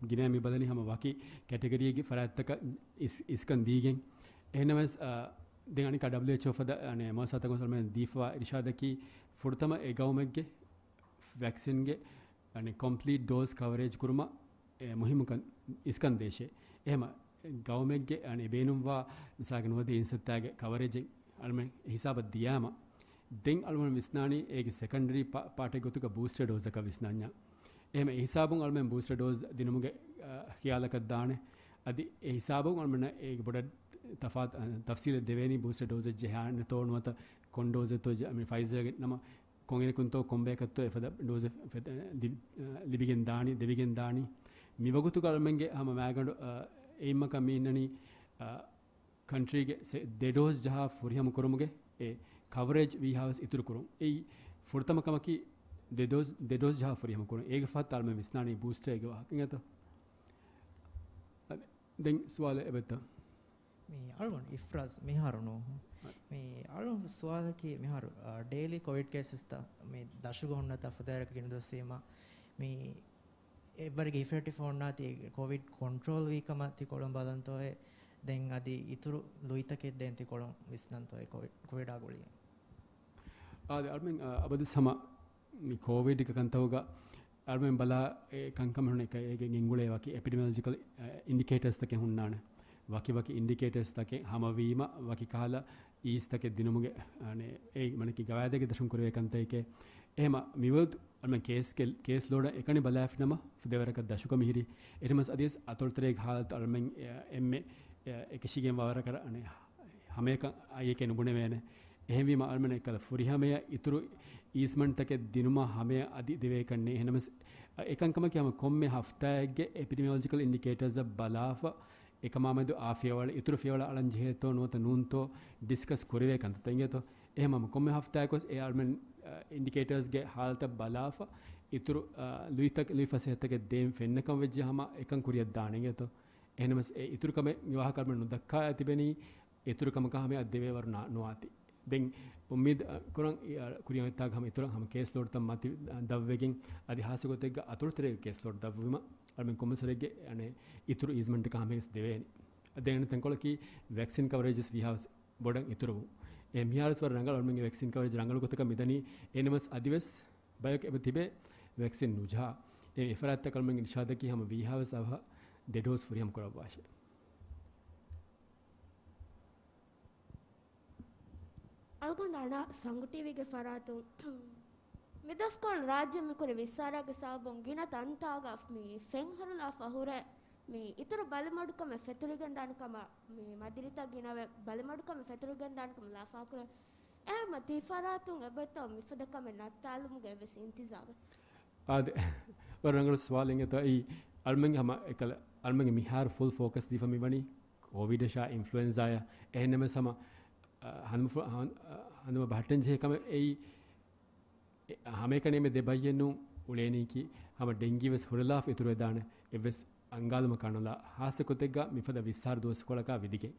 ގިނަ މި ބަލަނީ ހަމަ ވަކި ކެޓަގަރީގެ ފަރާތްތަކަށް އިސް-، އިސްކަން ދީގެން. އެހެންނަމަވެސް، އާ، ދެން އަނެއްކާ ޑަބްލިއު އެޗް އޯ ފަދަ، އަނެ، މުއައްސަސާތަކުން އަޅުމެން ދީފަވާ އިރުޝާދަކީ ފުރަތަމަ އެ ގައުމެއްގެ ވެކްސިންގެ، އަނެ، ކޮމްޕްލީޓް ޑޯސް ކަވަރޭޖް ކުރުމަށް އެ މުހިއްމުކަން އިސްކަން ދޭށޭ. އެހެމަ ގައުމެއްގެ، އަނެ، ބޭނުންވާ މިސާލަކަށް ނުވަދިހަ އިންސައްތާގެ ކަވަރޭޖެއް އަޅުމެން ހިސާބަށް ދިޔާމަ، ދެން އަޅުމެން ވިސްނާނީ އޭގެ ސެކަންޑަރީ ޕާ-، ޕާޓެއް ގޮތުގަ ބޫސްޓަ ޑޯސްއަކަށް ވިސްނަންޏާ. އެހެމަ އެ ހިސާބުން އަޅުމެން ބޫސްޓަ ޑޯސް ދިނުމުގެ، އަ، ޚިޔާލަކަށް ދާނެ. އަދި އެ ހިސާބުން އަޅުމެންނަށް އޭގެ ބޮޑަށް ތަފާތު-، އަ، ތަފްސީލެއް ދެވޭނީ ބޫސްޓަ ޑޯސެއް ޖެހާނެތޯ ނުވަތަ ކޮން ޑޯސެއްތޯ ޖެ-، މި ފައިޒާގެ ނަމަ ކޮންއިރަކުންތޯ ކޮންބަޔަކަށްތޯ އެފަދަ ޑޯސް ފެ-، ލި-، ލިބިގެން ދާނީ، ދެވިގެން ދާނީ. މިވަގުތުގަ އަޅުމެންގެ ހަމަ މާގަނޑު، އަ، އެއިންމަކަށް މި އިންނަނީ، އަ، ކަންޓްރީގެ ސެ-، ދެ ޑޯސް ޖަހާ ފުރިހަމަ ކުރުމުގެ އެ ކަވަރޭޖް ވީހާވެސް އިތުރު ކުރުން. އެއީ ފުރަތަމަ ކަމަކީ ދެ ޑޯސް، ދެ ޑޯސް ޖަހާ ފުރިހަމަ ކުރުން. އޭގެ ފަހަތަށް އަޅުމެން ވިސްނާނީ ބޫސްޓަރ އޭގެ ވާހަކަ އިނގޭތަ؟ އަދި ދެން ސުވާލެއް އެބައޮތްތަ؟ މި އަޅުގަނޑު އިފްރާޒް މިހާރު ނޫހު. މި އަޅުގަނޑު ސުވާލަކީ މިހާރު، އާ، ޑެއިލީ ކޮވިޑް ކޭސަސްތައް މި ދަށުގަ ހުންނަތާ ފުދޭވަރަކަށް ގިނަ ދުވަސްވީމަ، މި އެއްވަރެއްގެ ހިފެހެއްޓިފަ ހުންނާތީ ކޮވިޑް ކޮންޓްރޯލް ވީ ކަމަށް ތިކޮޅުން ބަލަންތޯއެ؟ ދެން އަދި އިތުރު ލުއިތަކެއް ދޭން ތިކޮޅުން ވިސްނަންތޯއެ ކޮވިޑް، ކޮވިޑާ ގުޅިގެން؟ އާދެ، އަޅުމެން، އަ، އަބަދުސް ހަމަ މި ކޯވިޑްގެ ކަންތައްގަ އަޅުމެން ބަލާ އެ ކަންކަމެއް ހުންނަ އެކަ-، އޭގެ ގެންގުޅޭ ވަކި އެޕިޑިމިއޮލޮޖިކަލް، އަ، އިންޑިކޭޓަރސްތަކެއް ހުންނާނެ. ވަކި ވަކި އިންޑިކޭޓަރސްތަކެއް ހަމަވީމަ، ވަކި ކަހަލަ އީސްތަކެއް ދިނުމުގެ، އަނެ، އެ މަނަކީ ގަވާއިދެއްގެ ދަށުން ކުރެވޭ ކަންތައް އެކޭ. އެހެމަ މިވަގުތު އަޅުމެން ކޭސްގެ، ކޭސް ލޯޑަށް އެކަނި ބަލާފިނަމަ، ފުދޭވަރަކަށް ދަށުކަ މިހިރީ. އެހެނަސް އަދިވެސް އަތޮޅުތެރޭގެ ހާލަތު އަޅުމެން އެ-، އެންމެ، އެ-، އެކަށީގެންވާ ވަރަކަށް އަނެ ހަމައެކަނި އައިއެކޭ ނުބުނެވޭނެ. އެހެންވީމަ އަޅުމެން އެކަލަ ފުރިހަމަޔަށް އިތުރު އީސްމަންތަކެއް ދިނުމަށް ހަމަޔަށް އަދި ދެވޭކަށް ނެތް. އެހެނަމަސް އެކަންކަމަކީ ހަމަ ކޮންމެ ހަފްތާއެއްގެ އެޕިޑިމިއޮލޮޖިކަލް އިންޑިކޭޓަރސްއަށް ބަލާފަ، އެކަމާމެދު އާ ފިޔަވަޅު، އިތުރު ފިޔަވަޅު އަޅަން ޖެހޭތޯ ނުވަތަ ނޫންތޯ ޑިސްކަސް ކުރެވޭ ކަންތައްތައް އިނގޭތޯ. އެހެން ހަމަ ކޮންމެ ހަފްތާއަކުވެސް އެ އަޅުމެން، އަ، އިންޑިކޭޓަރސްގެ ހާލަތަށް ބަލާފަ، އިތުރު، އަ، ލުއިތަކެއް، ލުއިފަ ސިހަތަކެއް ދޭން ފެންނަކަން ވެއްޖެ ހަމަ އެކަން ކުރިއަށް ދާނެ އިނގޭތޯ. އެހެނަމަސް އެ އިތުރު ކަމެއް މި ވާހަކަ އަޅުމެން ނުދައްކާ ތިބެނީ، އިތުރު ކަމަކަށް ހަމަޔަށް ދެވޭވަރު ނާ-، ނުވާތީ. ދެން އުއްމީދު، އަ، ކުރަން، އި-، އަ، ކުރިއަށް އޮތްތާގަ ހަމަ އިތުރަށް ހަމަ ކޭސް ލޯޑްތައް މަތި، އަ، ދަށްވެގެން އަދި ހާއްސަ ގޮތެއްގަ އަތޮޅުތެރޭގެ ކޭސް ލޯޑް ދަށްވުމަށް އަޅުމެން ކޮންމެސް ވަރެއްގެ އަނެއް އިތުރު އީސްމަންޓަކަށް ހަމަޔަށް ދެވޭނެ. ދެން އަނެއް ތަންކޮޅަކީ ވެކްސިން ކަވަރޭޖަސް ވީހާވެސް ބޮޑަށް އިތުރުވުން. އެ މިހާރުވެސް ވަރަށް ރަނގަޅު އަޅުމެންގެ ވެކްސިން ކަވަރޭޖް ރަނގަޅު ގޮތަކަށް މިދަނީ. އެހެނަސް އަދިވެސް ބަޔަކު އެބަ ތިބޭ ވެކްސިން ނުޖަހާ. އެ އިފްރާތްތަކަށް އަޅުމެންގެ އިރުޝާދަކީ ހަމަ ވީހާވެސް އަވަހަށް ދެ ޑޯސް ފުރިހަމަ ކުރައްވާށޭ. އަޅުގަނޑު އަނާ ސަނގު ޓީވީގެ ފަރާތުން މި ދަސްކޮޅު ރާއްޖެ މިކުރި ވިއްސާރާގެ ސަބަބުން ގިނަ ތަންތާގަ މި ފެން ހަރުލާފަ ހުރެ މި އިތުރު ބަލިމަޑުކަމެއް ފެތުރިގެންދާނެ ކަމަށް މި މަދިރިތައް ގިނަވެ ބަލިމަޑުކަމެއް ފެތުރިގެންދާނެ ކަމަށް ލަފާކުރޭ. އެހެންމަ ތި ފަރާތުން އެބައޮތްތޯ މިފަދަ ކަމެއް ނައްތާލުމުގެ އެއްވެސް އިންތިޒާމެއް؟ އާދެ، ވަރަށް ރަނގަޅު ސުވާލެއް އިނގޭތޯ. އެއީ އަޅުމެންގެ ހަމަ އެކަލަ އަޅުމެންގެ މިހާރު ފުލް ފޯކަސް ދީފަ މިވަނީ ކޯވިޑަށާ އިންފްލުއެންޒާޔާ. އެހެންނަމަވެސް ހަމަ، އަ، ހަނދުމަ ފު-، ހަން-، އަ، ހަނދުމަ ބަހައްޓަން ޖެހޭ ކަމެއް އެއީ، އެ، ހަމައެކަނި އެންމެ ދެ ބައްޔެއް ނޫން އުޅޭނީކީ ހަމަ ޑެންގީ ވެސް ހުރެލާފަ އިތުރުވެދާނެ އެއްވެސް އަންގާލުމަކާ ނުލާ ހާއްސަ ގޮތެއްގަ މިފަދަ ވިއްސާރަ ދުވަސްކޮޅަކާ ވިދިގެން.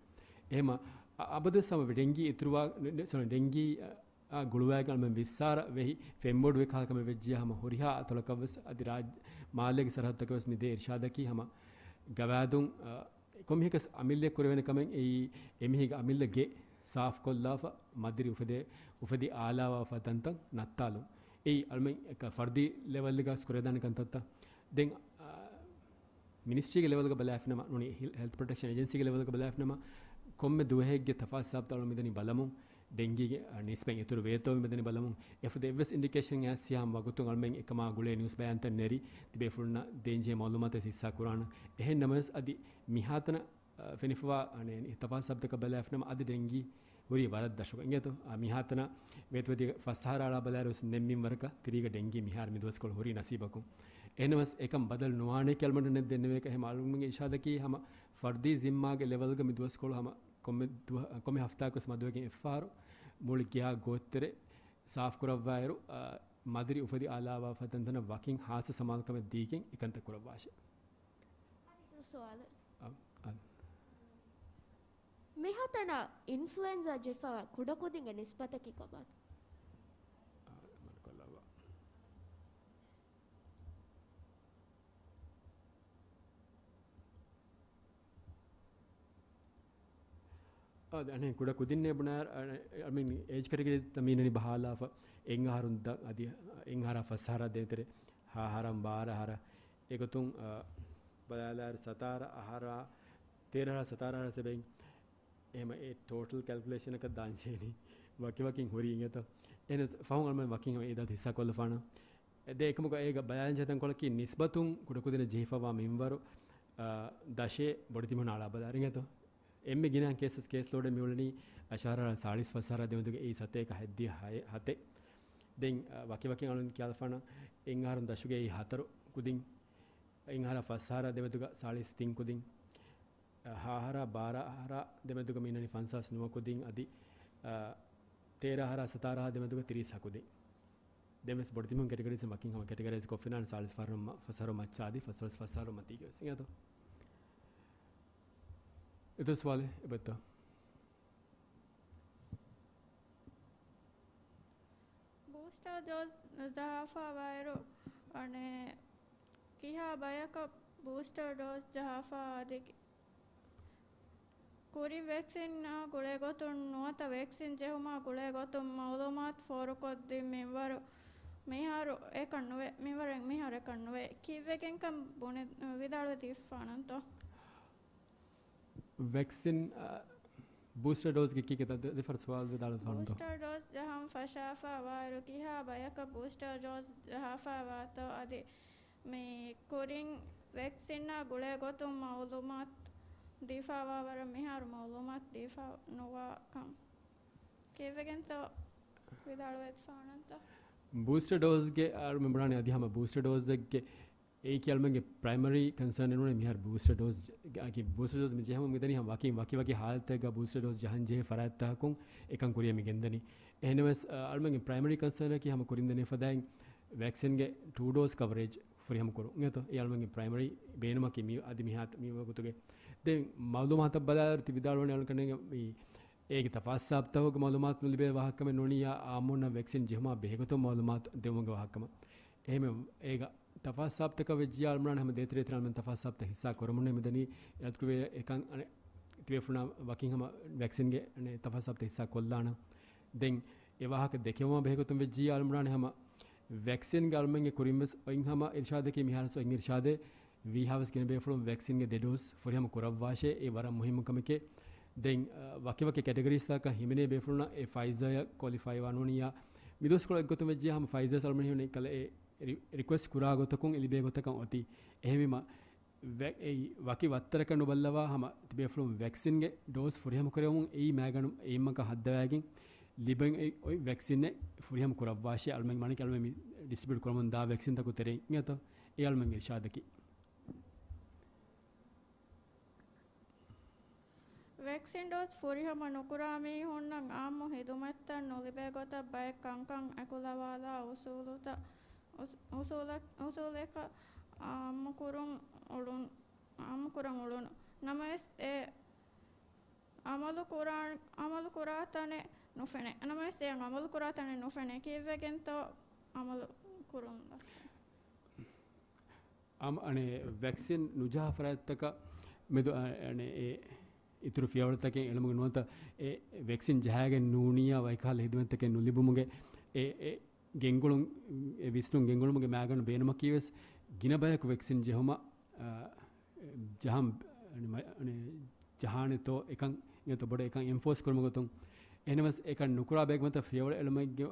އެހެމަ އަ-، އަބަދުވެސް ހަމަ ޑެންގީ އިތުރުވާ، ނެ-، ނެ-، ސޮރީ، ޑެންގީ، އަ، އާ ގުޅުވާގެން އަޅުމެން ވިއްސާރަ ވެހި ފެންބޮޑުވި ކަހަލަ ކަމެއް ވެއްޖިޔާ ހަމަ ހުރިހާ އަތޮޅަކަށްވެސް އަދި ރާއްޖެ މާލޭގެ ސަރަހައްދުތަކަށްވެސް މިދޭ އިރުޝާދަކީ ހަމަ ގަވާއިދުން، އަ، ކޮންމެހެކަސް އަމިއްލައަށް ކުރެވޭނެ ކަމެއް އެއީ އެމީހެއްގެ އަމިއްލަ ގެ ސާފުކޮށްލާފަ މަދިރި އުފެދޭ، އުފެދި އާލާވާފަ ތަންތަން ނައްތާލުން. އެއީ އަޅުމެން އެކަ ފަރްދީ ލެވެލްގަސް ކުރެވިދާނެ ކަންތައްތައް. ދެން، އަ، މިނިސްޓްރީގެ ލެވެލްގަ ބަލާފިނަމަ، ނޫނީ ހެލް-، ހެލްތު ޕްރޮޓެކްޝަން އެޖެންސީގެ ލެވެލްގަ ބަލާފިނަމަ، ކޮންމެ ދުވަހެއްގެ ތަފާސް ހިސާބުތައް އަޅު މިދަނީ ބަލަމުން، ޑެންގީގެ، އަ، ނިސްބަތް އިތުރު ވޭތޯ މިދަނީ ބަލަމުން، އެފަދަ އެއްވެސް އިންޑިކޭޝަން އެއް ސިޔާ ހަމަ ވަގުތުން އަޅުމެން އެކަމާ ގުޅޭ ނިއުސް ބަޔާންތައް ނެރި، ތިބޭފުޅުންނަށް ދޭންޖެހޭ މައުލޫމާތު ހިއްސާ ކުރާނަން. އެހެން ނަމަވެސް އަދި މިހާތަނަށް، އަ، ފެނިފަވާ، އަނެ، ތަފާސް ހިސާބުތަކަށް ބަލާފިނަމަ އަދި ޑެންގީ ހުރީ ވަރަށް ދަށުގަ އިނގޭތޯ. އަ، މިހާތަނަށް ވޭތުވެދިޔަ ފަސް އަހަރާ އަޅާ ބަލާއިރުވެސް ނެތް މިންވަރަކަށް ތިރީގަ ޑެންގީ މިހާރު މި ދުވަސްކޮޅު ހުރީ ނަސީބަކުން. އެހެނަސް އެކަން ބަދަލު ނުވާނެ ކިޔަލަމަން ނެތް ދެންނެވޭކަށް ހަމަ އަޅުގަނޑުމެންގެ އިރުޝާދަކީ ހަމަ ފަރްދީ ޒިންމާގެ ލެވެލްގަ މި ދުވަސްކޮޅު ހަމަ ކޮންމެ ދުވަ-، ކޮންމެ ހަފްތާއަކުވެސް މަދުވެގެން އެއްފަހަރު މުޅި ގެއާ ގޯތްތެރެ ސާފުކުރައްވާއިރު، އަ، މަދިރި އުފެދި އާލާވާފަ ތަންތަނަށް ވަކިން ހާއްސަ ސަމާލުކަމެއް ދީގެން އެކަންތައް ކުރައްވާށޭ. އަނެއް ސުވާލެއް. އަ، އަ. މިހާތަނަށް އިންފްލުއެންޒާ ޖެހިފަވާ ކުޑަކުދިންގެ ނިސްބަތަކީ ކޮބާތޯ؟ އާ، މަނަކޮށްލައްވާ. އާ، އަނެއް ކުޑަ ކުދިންނޭ ބުނާ، އަ، އަ، އަ، މީން އޭޖް ކެޓަގަރީ ތަ މީނަނީ ބަހާލާފަ، އެއް އަހަރުން ދަ-، އަދި އެއް އަހަރާ ފަސް އަހަރާ ދޭތެރޭ، ހަ އަހަރާ ބާރަ އަހަރާ. އެގޮތުން، އަ، ބަލާލާއިރު ސަތާރަ އަހަރާ، ތޭރަ އަހަރާ، ސަތާރަ އަހަރާ ސެބެން. އެހެމަ އެ ޓޯޓަލް ކެލްކުލޭޝަނަކަށް ދާން ޖެހޭނީ ވަކިވަކިން ހުރީ އިނގޭތޯ. އެހެނަސް ފަހުން އަޅުމެން ވަކިން އެ އިދާތު ހިއްސާ ކޮށްލަފާނަން. އެ ދެ އެކަމަކު އޭގަ ބަލާން ޖެހޭ ތަންކޮޅަކީ ނިސްބަތުން ކުޑަކުދިންނަށް ޖެހިފަވާ މިންވަރު، އާ، ދަށޭ ބޮޑެތި މީހުން އަޅާ ބަލާއިރު އިނގޭތޯ. އެންމެ ގިނަ ކޭސަސް، ކޭސް ލޯޑެއް މިއުޅެނީ އަށަހަރާ ސާޅީސް ފަސް އަހަރާ ދެމެދުގަ އެއީ ސަތޭކަ ހަތްދިހަ ހަތެއް. ދެން، އާ، ވަކިވަކިން އަޅުން ކިޔާލަފާނަން އެއް އަހަރުން ދަށުގައި ހަތަރު ކުދިން، އެއް އަހަރާ ފަސް އަހަރާ ދެމެދުގަ ސާޅީސް ތިން ކުދިން. އަ، ހަ އަހަރާ ބާރަ އަހަރާ ދެމެދުގަ މީނަނީ ފަންސާސް ނުވަ ކުދިން އަދި، އަ، ތޭރަ އަހަރާ ސަތާރަ އަހަރާ ދެމެދުގަ ތިރީސް ހަ ކުދިން. ދެންވެސް ބޮޑެތި މީހުން ކެޓަގަރީސް ވަކިން ހަމަ ކެޓަގަރައިޒް ކޮށްފިނާނެ ސާޅީސް ފަސް އަހަރު މަ-، ފަސް އަހަރު މައްޗާ އަދި ފަސް އަހަރު މަތީގެ ވެސް އިނގޭތޯ. އެތައް ސުވާލެއް އެބައޮތްތަ؟ ބޫސްޓަރ ޑޯޒް ޖަހާފަވާއިރު، އަނެއް، ކިހާ ބަޔަކަށް ބޫސްޓަރ ޑޯޒް ޖަހާފަ އަދި ކުރިން ވެކްސިންއާ ގުޅޭ ގޮތުން ނުވަތަ ވެކްސިން ޖެހުމާ ގުޅޭ ގޮތުން މައުލޫމާތު ފޯރުކޮށްދިން މިންވަރު މިހާރު އެކަން ނުވޭ. މިންވަރެއް މިހާރު އެކަން ނުވޭ. ކީއްވެގެންކަން ބުނެ ވިދާޅުވެ ދީފާނަންތޯ؟ ވެކްސިން، އަ، ބޫސްޓަރ ޑޯޒްގެ ކީކޭތަ؟ ދެ-، ދެފަރަށް ސުވާލު ވިދާޅުވެފާނަންތޯ؟ ބޫސްޓަރ ޑޯޒް ޖަހަން ފަށާފަ ވާއިރު ކިހާ ބަޔަކަށް ބޫސްޓަރ ޑޯޒް ޖަހާފަ ވާތޯ އަދި މި ކުރިން ވެކްސިންއާ ގުޅޭ ގޮތުން މައުލޫމާތު ދީފަވާ ވަރަށް މިހާރު މައުލޫމާތު ދީފަ ނުވާ ކަން ކީއްވެގެންތޯ ވިދާޅުވެފާނަންތޯ؟ ބޫސްޓަރ ޑޯޒްގެ އަޅުމެން ބުނާނެ އަދި ހަމަ ބޫސްޓަރ ޑޯޒެއްގެ އެއީ ކިޔާ އަޅުމެންގެ ޕްރައިމަރީ ކަންސާން ނޫނޭ މިހާރު ބޫސްޓަރ ޑޯޒް، އަކީ ބޫސްޓަރ ޑޯޒް މި ޖެހެމުން މިދަނީ ހަމަ ވަކިން ވަކި ވަކި ހާލަތެއްގަ ބޫސްޓަރ ޑޯޒް ޖަހަން ޖެހޭ ފަރާތްތަކުން އެކަން ކުރިޔަށް މި ގެންދަނީ. އެހެންނަމަވެސް، އަ، އަޅުމެންގެ ޕްރައިމަރީ ކަންސާނަކީ ހަމަ ކުރިން ދެނެފަދައިން ވެކްސިންގެ ޓޫ ޑޯޒް ކަވަރޭޖް ފުރިހަމަ ކުރުން. އިނގޭތޯ؟ އެ އަޅުމެންގެ ޕްރައިމަރީ ބޭނުމަކީ މި އަދި މިހާ މި ވަގުތުގެ. ދެން މައުލޫމާތަށް ބަލާއިރު ތި ވިދާޅުވަނީ އަޅުގަނޑުގެ މި އޭގެ ތަފާސްސާބްތަކުގެ މައުލޫމާތު ނުލިބޭ ވާހަކަމެއް ނޫނިއްޔާ އާއްމުންނަށް ވެކްސިން ޖެހުމާ ބެހޭގޮތުން މައުލޫމާތު ދެވުމުގެ ވާހަކަމަށް. އެހެން އޭގަ ތަފާސްސާބްތަކަށް ވެއްޖިއްޔާ އަޅުމެން ހަމަ ދޭތެރޭތެރޭ އަޅުމެން ތަފާސްސާބްތައް ހިއްސާ ކުރަމުންނޭ މިދަނީ. އެ އަދުކުރެވޭ އެކަން އަނެއް ތިބޭފުޅުންނާ ވަކިން ހަމަ ވެކްސިންގެ އަނެއް ތަފާސްސާބްތައް ހިއްސާ ކޮށްލާނަން. ދެން އެ ވާހަކަ ދެކެވުމާ ބެހޭގޮތުން ވެއްޖިއްޔާ އަޅުމެން ހަމަ ވެކްސިންގެ އަޅުމެންގެ ކުރިން ވެސް އޮތް ހަމަ އިރުޝާދަކީ މިހާރު ވެސް އޮތް އިރުޝާދެއް ވީހާވެސް ގިނަ ބޭފުޅުން ވެކްސިންގެ ދެ ޑޯޒް ފުރިހަމަ ކުރައްވާށޭ، އެ ވަރަށް މުހިއްމު ކަމެކޭ. ދެން، އަ، ވަކިވަކި ކެޓަގަރީސްތަކަށް ހިމެނޭ ބޭފުޅުންނަށް އެ ފައިޒާއަށް ކޮލިފައިވާ ނޫނިއްޔާ، މިދުވަސްކޮޅު އެއްގޮތުން ވެއްޖިއްޔާ ހަމަ ފައިޒާ އަޅުމެން ހީވަނީ އެކަލަ އެ ރި-، ރިކުއެސްޓް ކުރާ ގޮތަކުން އެ ލިބޭ ގޮތަކަށް އޮތީ. އެހެންވީމަ، ވެ-، އެއީ ވަކި ވައްތަރަކަށް ނުބައްލަވާ ހަމަ ތިބޭފުޅުން ވެކްސިންގެ ޑޯޒް ފުރިހަމަ ކުރެވުމުން އެއީ މައިގަނޑު އެއިމަކަށް ހައްދަވައިގެން ލިބެން އޮތް ވެކްސިނެއް ފުރިހަމަ ކުރައްވާށޭ. އަޅުމެން މަނިކަ އަޅުމެން މި ޑިސްޓްރިބިއުޓް ކުރަމުން ދާ ވެކްސިންތަކުގެ ތެރެއިން އިނގޭތޯ އެ އަޅުމެންގެ އިރުޝާދަކީ. ވެކްސިން ޑޯޒް ފުރިހަމަ ނުކުރާ މީހުންނަށް އާއްމު ހިދުމަތްތައް ނުލިބޭ ގޮތަށް ބައެއް ކަންކަން އެކުލަވާލާ އުސޫލުތައް، އުސް-، އުސޫލަ-، އުސޫލެއް އާއްމުކުރުން އުޅުނު، އާއްމުކުރަން އުޅުނު. ނަމަވެސް އެ އަމަލު ކުރާ-، އަމަލު ކުރާ ތަނެއް ނުފެނޭ. ނަމަވެސް އެ އަމަލު ކުރާ ތަނެއް ނުފެނޭ. ކީއްވެގެންތޯ އަމަލު ކުރުން ލަސްވީ؟ އަމ-، އަނެއް ވެކްސިން ނުޖަހާ ފަރާތްތަކަށް މެދު، އަ-، އަނެއް އެ އިތުރު ފިޔަވަޅުތަކެއް އެޅުމުގެ ނުވަތަ އެ ވެކްސިން ޖަހައިގެން ނޫނިއްޔާ ވަކި ކަހަލަ ހިދުމަތްތަކެއް ނުލިބުމުގެ އެ، އެ ގެންގުޅުން، އެ ވިސްނުން ގެންގުޅުމުގެ މައިގަނޑު ބޭނުމަކީ ވެސް ގިނަ ބަޔަކު ވެކްސިން ޖެހުމަށް، އަ، ޖަހަން، އަނެ، މަ-، އަނެ، ޖަހާނެތޯ އެކަން އިނގޭތޯ ބޮޑަށް އެކަން އެންފޯސް ކުރުމުގެ ގޮތުން. އެހެނަސް އެކަން ނުކުރާ ބައެއްގެ މަތަށް ފިޔަވަޅު އެޅުމެއްގެ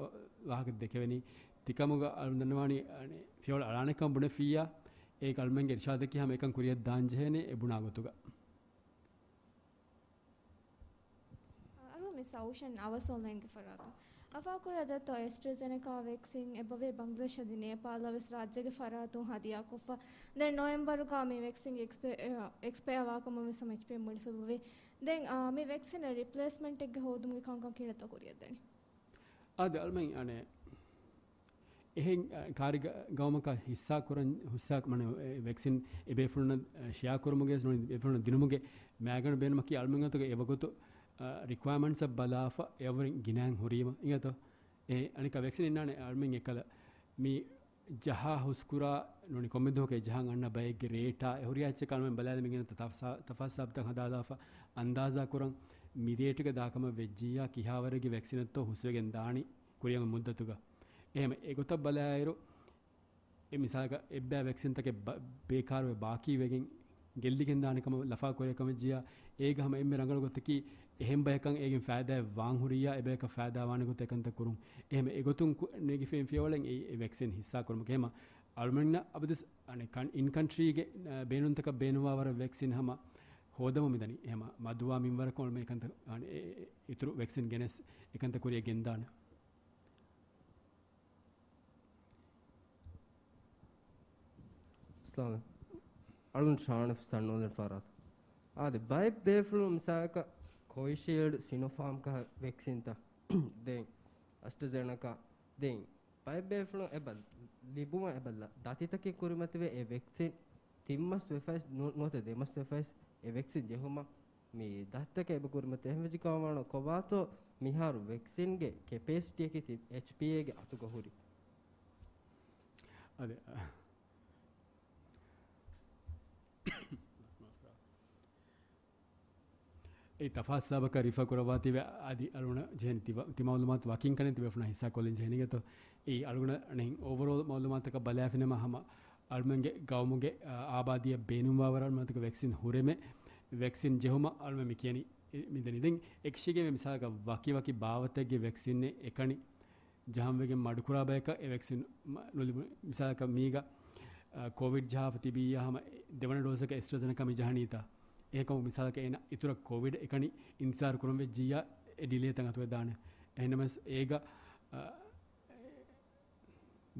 ވާހަކަ ދެކެވެނީ. ތިކަމުގަ އަޅުން ދަންނަވާނީ، އަނެ، ފިޔަވަޅު އަޅާނެކަން ބުނެފިއްޔާ، އޭގެ އަޅުމެންގެ އިރުޝާދަކީ ހަމަ އެކަން ކުރިއަށް ދާން ޖެހޭނެ އެ ބުނާ ގޮތުގަ. އަޅު މި ސައުޝަން އަވަސް އޮންލައިންގެ ފަރާތުން އަފާކުރާ ދެއްތޯ އެސްޓްރަޒެނެކާ ވެކްސިން އެބަވޭ ބަންގްލަދޭޝް އަދި ނޭޕާލަށް ވެސް ރާއްޖޭގެ ފަރާތުން ހަދިޔާކޮށްފަ. ދެން ނޮވެމްބަރުގަ މި ވެކްސިންގެ އެކްސްޕަ-، އެ، އެކްސްޕަޔާ ވާކަމަށް ވެސް ހަމަ އެޗްޕީއެމް މުޅިފައިވެވޭ. ދެން، އާ، މި ވެކްސިނަށް ރިޕްލޭސްމަންޓެއްގެ ހޯދުމުގެ ކަންކަން ކިހިނެއްތޯ ކުރިއަށްދަނީ؟ އާދެ، އަޅުމެން އަނެއް އެހެން، އަ، ކާރި ގަ-، ގައުމަކަށް ހިއްސާ ކުރަން، ހިއްސާ، މަނެ، އެ، ވެކްސިން އެ ބޭފުޅުންނަށް، އަ، ޝެއާ ކުރުމުގެ ވެސް ނޫނީ ބޭފުޅުންނަށް ދިނުމުގެ މައިގަނޑު ބޭނުމަކީ އަޅުމެން ގޮތުގަ އެވަގުތު، އަ، ރިކުއަރމަންޓްސްއަށް ބަލާފަ އެއަށްވުރެން ގިނައިން ހުރީމަ އިނގޭތޯ. އެ، އަނެއްކާ ވެކްސިން އިންނާނެ އަޅުމެން އެކަލަ މި ޖަހާ ހުސްކުރާ ނޫނީ ކޮންމެ ދުވަހަކު އެ ޖަހަން އަންނަ ބައެއްގެ ރޭޓާ އެ ހުރިހާ އެއްޗަކާ އަޅުމެން ބަލާލަމި ގިނަ ތަފާ-، ތަފާސްސާބްތައް ހަދާލާފަ އަންދާޒާ ކުރަން މި ރޭޓުގަ ދާކަމަށް ވެއްޖިއްޔާ ކިހާވަރެއްގެ ވެކްސިނެއްތޯ ހުސްވެގެން ދާނީ ކުރިއަށް މުއްދަތުގަ. އެހެން އެގޮތަށް ބަލާއިރު، އެ މިސާލަކަށް އެއްބައި ވެކްސިންތަކެއް ބަ-، ބޭކާރުވެ ބާކީވެގެން ގެއްލިގެން ދާނެ ކަމަށް ލަފާ ކުރޭ ކަމަށް ޖިޔާ، އޭގަ ހަމަ އެންމެ ރަނގަޅު ގޮތަކީ އެހެން ބަޔަކަށް އޭގެން ފައިދާއެއް ވާން ހުރިއްޔާ އެ ބަޔަކަށް ފައިދާ ވާނެ ގޮތަށް އެކަންތައް ކުރުން. އެހެން އެގޮތުން ކު-، ނެގިފައި ފިޔަވަޅެއް އެ، އެ ވެކްސިން ހިއްސާ ކުރުމުގެ. އެހެމަ އަޅުމެންނަށް އަބަދުސް އަނެއް ކަން-، އިން ކަންޓްރީގެ، އަ، ބޭނުންތަކަށް ބޭނުންވާ ވަރަށް ވެކްސިން ހަމަ ހޯދަމުން މިދަނީ. އެހެމަ މަދުވާ މިންވަރަކަށް އަޅުމެން އެކަންތައް، އަނެއް އެ، އެ، އިތުރު ވެކްސިން ގެނެސް އެކަންތައް ކުރިއަށް ގެންދާނެ. ސާލިމް. އަޅުން ޝާނަފް ސަންނޯލެން ފާރާތު. އާދެ، ބައެއް ބޭފުޅުން މިސާލަކަށް ކޮވިޝީލްޑް، ސިނޮފާމް ކަހަ ވެކްސިންތައް، ދެން އަސްޓްރަޒެނެކާ، ދެން ބައެއް ބޭފުޅުން އެބަ ލިބުމަށް އެބަ ލަ-، ދަތިތަކެއް ކުރިމަތިވެ އެ ވެކްސިން ތިން މަސް ވެފައިސް ނު-، ނުވަތަ ދެ މަސް ވެފައިސް އެ ވެކްސިން ޖެހުމަށް މި ދަތިތަކެއް އެބަ ކުރިމަތި އެހެންވެއްޖެ ކަމަށް ވާނަ ކޮބާތޯ މިހާރު ވެކްސިންގެ ކެޕޭސިޓީއަކީ ތި އެޗްޕީއޭގެ އަތުގަ ހުރި؟ އަދި، އެ ތަފާސް ހިސާބަކަށް ރިފަ ކުރައްވާތީވެ އަދި އަޅުގަނޑަށް ޖެހެނީ ތި ވަ-، ތި މައުލޫމާތު ވަކިން ކަން ތިބޭފުޅުންނަށް ހިއްސާކޮށްލަން ޖެހެނީގެތޯ. އެއީ އަޅުގަނޑަށް އަނެއް އޯވަރޯލް މައުލޫމާތަކަށް ބަލާފިނަމަ ހަމަ އަޅުމެންގެ ގައުމުގެ، އާ، އާބާދީއަށް ބޭނުންވާވަރަށް އަޅުމެންތަކަށް ވެކްސިން ހުރެމެ، ވެކްސިން ޖެހުމަށް އަޅުމެން މި ކިޔަނީ އެ-، މިދަނީ. ދެން އެކަށީގެން މިސާލަކަށް ވަކި ވަކި ބާވަތެއްގެ ވެކްސިންއެއް އެކަނި ޖަހަން ވެގެން މަޑުކުރާ ބަޔަކަށް އެ ވެކްސިން މަ-، ނުލިބުނު. މިސާލަކަށް މީގަ، އާ، ކޯވިޑް ޖަހާފަ ތިބިއްޔާ ހަމަ އެ-، ދެވަނަ ޑޯޒަކަށް އެސްޓްރާޒެނެކާ މި ޖަހަނީތާ. އެހެންކަމުން މިސާލަކަށް އޭނަ އިތުރަށް ކޯވިޑް އެކަނި އިންތިޒާރު ކުރަން ވެއްޖިއްޔާ އެ ޑިލޭތައް އަތުވެދާނެ. އެހެންނަމަވެސް އޭގަ، އާ،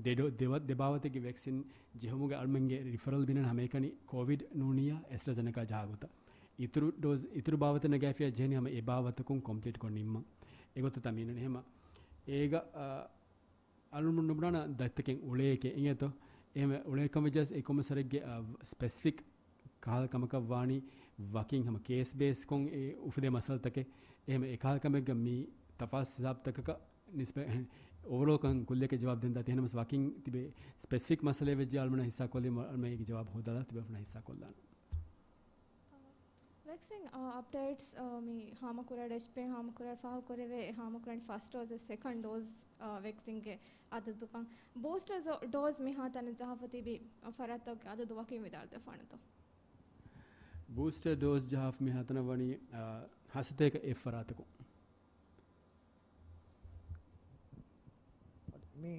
ދެ ޑޯ-، ދެ ވަ-، ދެ ބާވަތެއްގެ ވެކްސިން ޖެހުމުގެ އަޅުމެންގެ ރިފަރަލް ބިނަން ހަމައެކަނި ކޯވިޑް ނޫނިއްޔާ އެސްޓްރާޒެނެކާ ޖަހާ ގޮތަށް. އިތުރު ޑޯޒް، އިތުރު ބާވަތެއް ނަގާފިއްޔާ ޖެހެނީ ހަމަ އެ ބާވަތަކުން ކޮމްޕްލީޓް ކޮށް ނިންމަން. އެގޮތަށް ތަ މީނަން އެހެމަ. އޭގަ، އަ، އަޅުގަނޑު ނުބުނާނަ ދަތިތަކެއް އުޅޭކޭ އިނގޭތޯ. އެހެމަ އުޅޭ ކަމަށް ޖަސްޓް އެ ކޮމަސަރެއްގެ، އަ، ސްޕެސިފިކް ކަހަލަ ކަމަކަށް ވާނީ ވަކިން ހަމަ ކޭސް ބޭސްކޮށް އެ އުފެދޭ މައްސަލަތަކެއް. އެހެމަ އެ ކަހަލަ ކަމެއްގަ މި ތަފާސް ހިސާބުތަކަކަށް ނިސްބަތް އެހެން އޯވަރޯލްކަން ކުއްލިއަކަށް ޖަވާބު ދޭން ދާތީ. އެހެނަމަސް ވަކިން ތިބޭ ސްޕެސިފިކް މައްސަލައެއް ވެއްޖެ އަޅުމެންނަށް ހިއްސާ ކޮށްލީމަ އަޅުމެން އޭގެ ޖަވާބު ހޯދާލާ ތިބޭފުޅުންނަށް ހިއްސާ ކޮށްލާނަން. ވެކްސިން، އާ، އަޕްޑޭޓްސް، އާ، މި ހާމަކުރާ ޑެސްޕޭ ހާމަކުރާ ފާހަގަކުރެވޭ ހާމަކުރާނީ ފަސްޓް ޑޯޒް، ސެކަންޑް ޑޯޒް، އާ، ވެކްސިންގެ އަދަދުކަން. ބޫސްޓަރ ޑޯ-، ޑޯޒް މިހާތަނަށް ޖަހާފަ ތިބި ފަރާތްތަކުގެ އަދަދު ވަކިން ވިދާޅުވެފާނެތޯ؟ ބޫސްޓަރ ޑޯޒް ޖަހާފަ މިހާތަނަށް ވަނީ، އާ، ހަސަތޭކަ އެއް ފަރާތަކުން. މި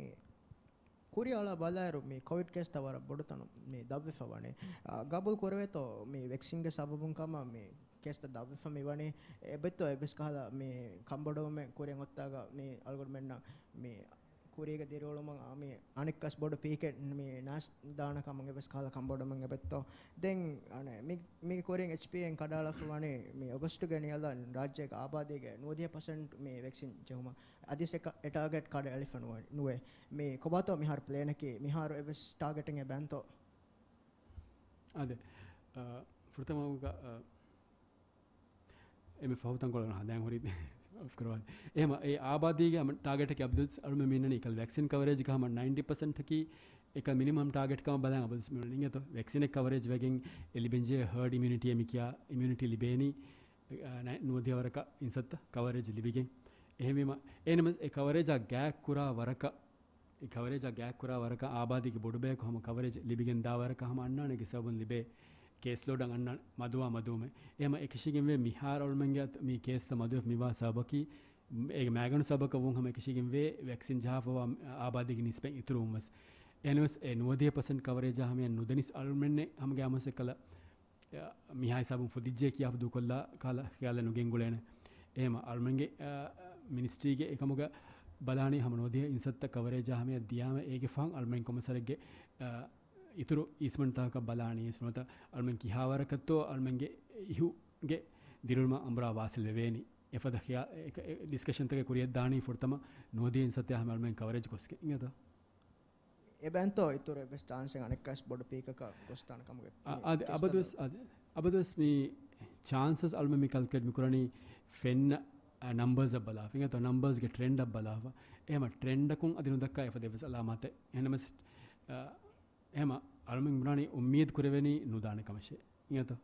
ކުރިއަޅާ ބަލާއިރު، މި ކޮވިޑް ކޭސްތައް ވަރަށް ބޮޑު ތަނުން މި ދަށްވެފަ ވަނީ. އާ، ގަބޫލު ކުރެވޭތޯ، މި ވެކްސިންގެ ސަބަބުން ކަމަށް މި ކޭސްތައް ދަށްވެފަ މި ވަނީ؟ އެބައޮތްތޯ އެއްވެސް ކަހަލަ މި ކަންބޮޑުވުމެއް ކުރިއަށް އޮތާގަ މި އަޅުގަނޑުމެންނަށް މި ކުރީގަ ދިރިއުޅުމަށް އާ، މި އަނެއްކާސް ބޮޑު ޕީކެއް މި ނާސް ދާނަ ކަމަށް އެއްވެސް ކަހަލަ ކަންބޮޑުވުމެއް އެބައޮތްތޯ؟ ދެން، އަނެ، މި، މީގެ ކުރިން އެޗްޕީއޭން ކަޑައަޅާފަ ވަނީ މި އޮގަސްޓުގެ ނިޔަލަށް ރާއްޖޭގެ އާބާދީގެ ނުވަދިހަ ޕަސެންޓް މި ވެކްސިން ޖެހުމަށް. އަދި އެ ޓާގެޓް ކަޑައެޅިފަ ނުވެ-، ނުވޭ. މި ކޮބާތޯ މިހާރު ޕްލޭނަކީ؟ މިހާރު އެއްވެސް ޓާގެޓެއް އެބައޮތްތޯ؟ އާދެ، އަ، ފުރަތަމަ އަ، އެންމެ ފަހު ތަންކޮޅެއް ހަދާން ހުރީ އޮފްކޯސް. އެހެމަ އެ އާބާދީގެ ހަމަ ޓާގެޓަކީ އަބަދުވެސް އަޅުމެން މި އިންނަނީ އެކަލަ ވެކްސިން ކަވަރޭޖްގަ ހަމަ ނައިންޓީ ޕަސެންޓަކީ އެކަލަ މިނިމަމް ޓާގެޓް ކަމަށް ބަލާން އަބަދުވެސް މި އިނގޭތޯ. ވެކްސިނެއް ކަވަރޭޖް ވެގެން އެ ލިބެންޖެހޭ ހާޑް އިމިއުނިޓީ މި ކިޔާ އިމިއުނިޓީ ލިބޭނީ، އަ، ނަ-، ނުވަދިހަ ވަރަކަށް އިންސައްތަ ކަވަރޭޖް ލިބިގެން. އެހެންވީމަ އެހެނަމަސް އެ ކަވަރޭޖާ ގާތް ކުރާ ވަރަކަށް އެ ކަވަރޭޖާ ގާތްކުރާ ވަރަކަށް އާބާދީގެ ބޮޑު ބަޔަކު ހަމަ ކަވަރޭޖް ލިބިގެން ދާ ވަރަކަށް ހަމަ އަންނާނެ. އޭގެ ސަބަބުން ލިބޭ ކޭސް ލޯޑަށް އަންނާނެ މަދުވާ މަދުވުމެއް. އެހެމަ އެކަށީގެންވޭ މިހާރު އަޅުމެންގެ އަތު މި ކޭސްތައް މަދުވެފަ މިވާ ސަބަބަކީ، އޭގެ މައިގަނޑު ސަބަބަކަށް ވުން ހަމަ އެކަށީގެންވޭ ވެކްސިން ޖަހާފަވާ އާބާދީގެ ނިސްބަތް އިތުރުވުން ވެސް. އެހެނަސް އެ ނުވަދިހަ ޕަސެންޓް ކަވަރޭޖާ ހަމަޔަށް ނުދަނިސް އަޅުމެންނެއް ހަމަގައިމުވެސް އެކަލަ އެ، މިހާ ހިސާބުން ފުދިއްޖެ ކިޔާފަ ދޫކޮށްލާ ކަހަލަ ޚިޔާލެއް ނުގެންގުޅޭނެ. އެހެމަ އަޅުމެންގެ، އަ، މިނިސްޓްރީގެ އެކަމުގަ ބަލާނީ ހަމަ ނުވަދިހަ އިންސައްތަ ކަވަރޭޖާ ހަމަޔަށް ދިޔާމަ އޭގެ ފަހުން އަޅުމެން ކޮމަސަރެއްގެ، އަ، އިތުރު އީސްމަންތަކަކަށް ބަލާނީ އީސްމަންތައް އަޅުމެން ކިހާވަރަކަށްތޯ އަޅުމެންގެ އިހުގެ ދިރިއުޅުމަށް އަނބުރާ ވާސިލް ވެވޭނީ. އެފަދަ ޚިޔާ-، އެ، އެ، ޑިސްކަޝަންތަކެއް ކުރިއަށްދާނީ ފުރަތަމަ ނުވަދިހަ އިންސައްތަ ހަމަ އަޅުމެން ކަވަރޭޖް ކޮސްގެން އިނގޭތޯ. އެބައިންތޯ އިތުރު އެއްވެސް ޗާންސެއް އަނެއްކާސް ބޮޑު ޕީކަކަށް ގޮސްދާނެ ކަމުގެ އަ-، މި އަދި ކެސް އަބަދުވެސް، އަދި އަބަދުވެސް މި ޗާންސަސް އަޅުމެން މި ކަލްކުލޭޓް މި ކުރަނީ ފެންނަ، އަ، ނަމްބަރސް އަށް ބަލާފަ. އިނގޭތޯ ނަމްބަރސްގެ ޓްރެންޑް އަށް ބަލާފަ. އެހެމަ ޓްރެންޑަކުން އަދި ނުދައްކާ އެފަދަ އެއްވެސް އަލާމާތެއް. އެހެނަމަސް، އަ، އެހެމަ އަޅުމެން ބުނާނީ އުއްމީދު ކުރެވެނީ ނުދާނެ ކަމަށޭ. އިނގޭތޯ؟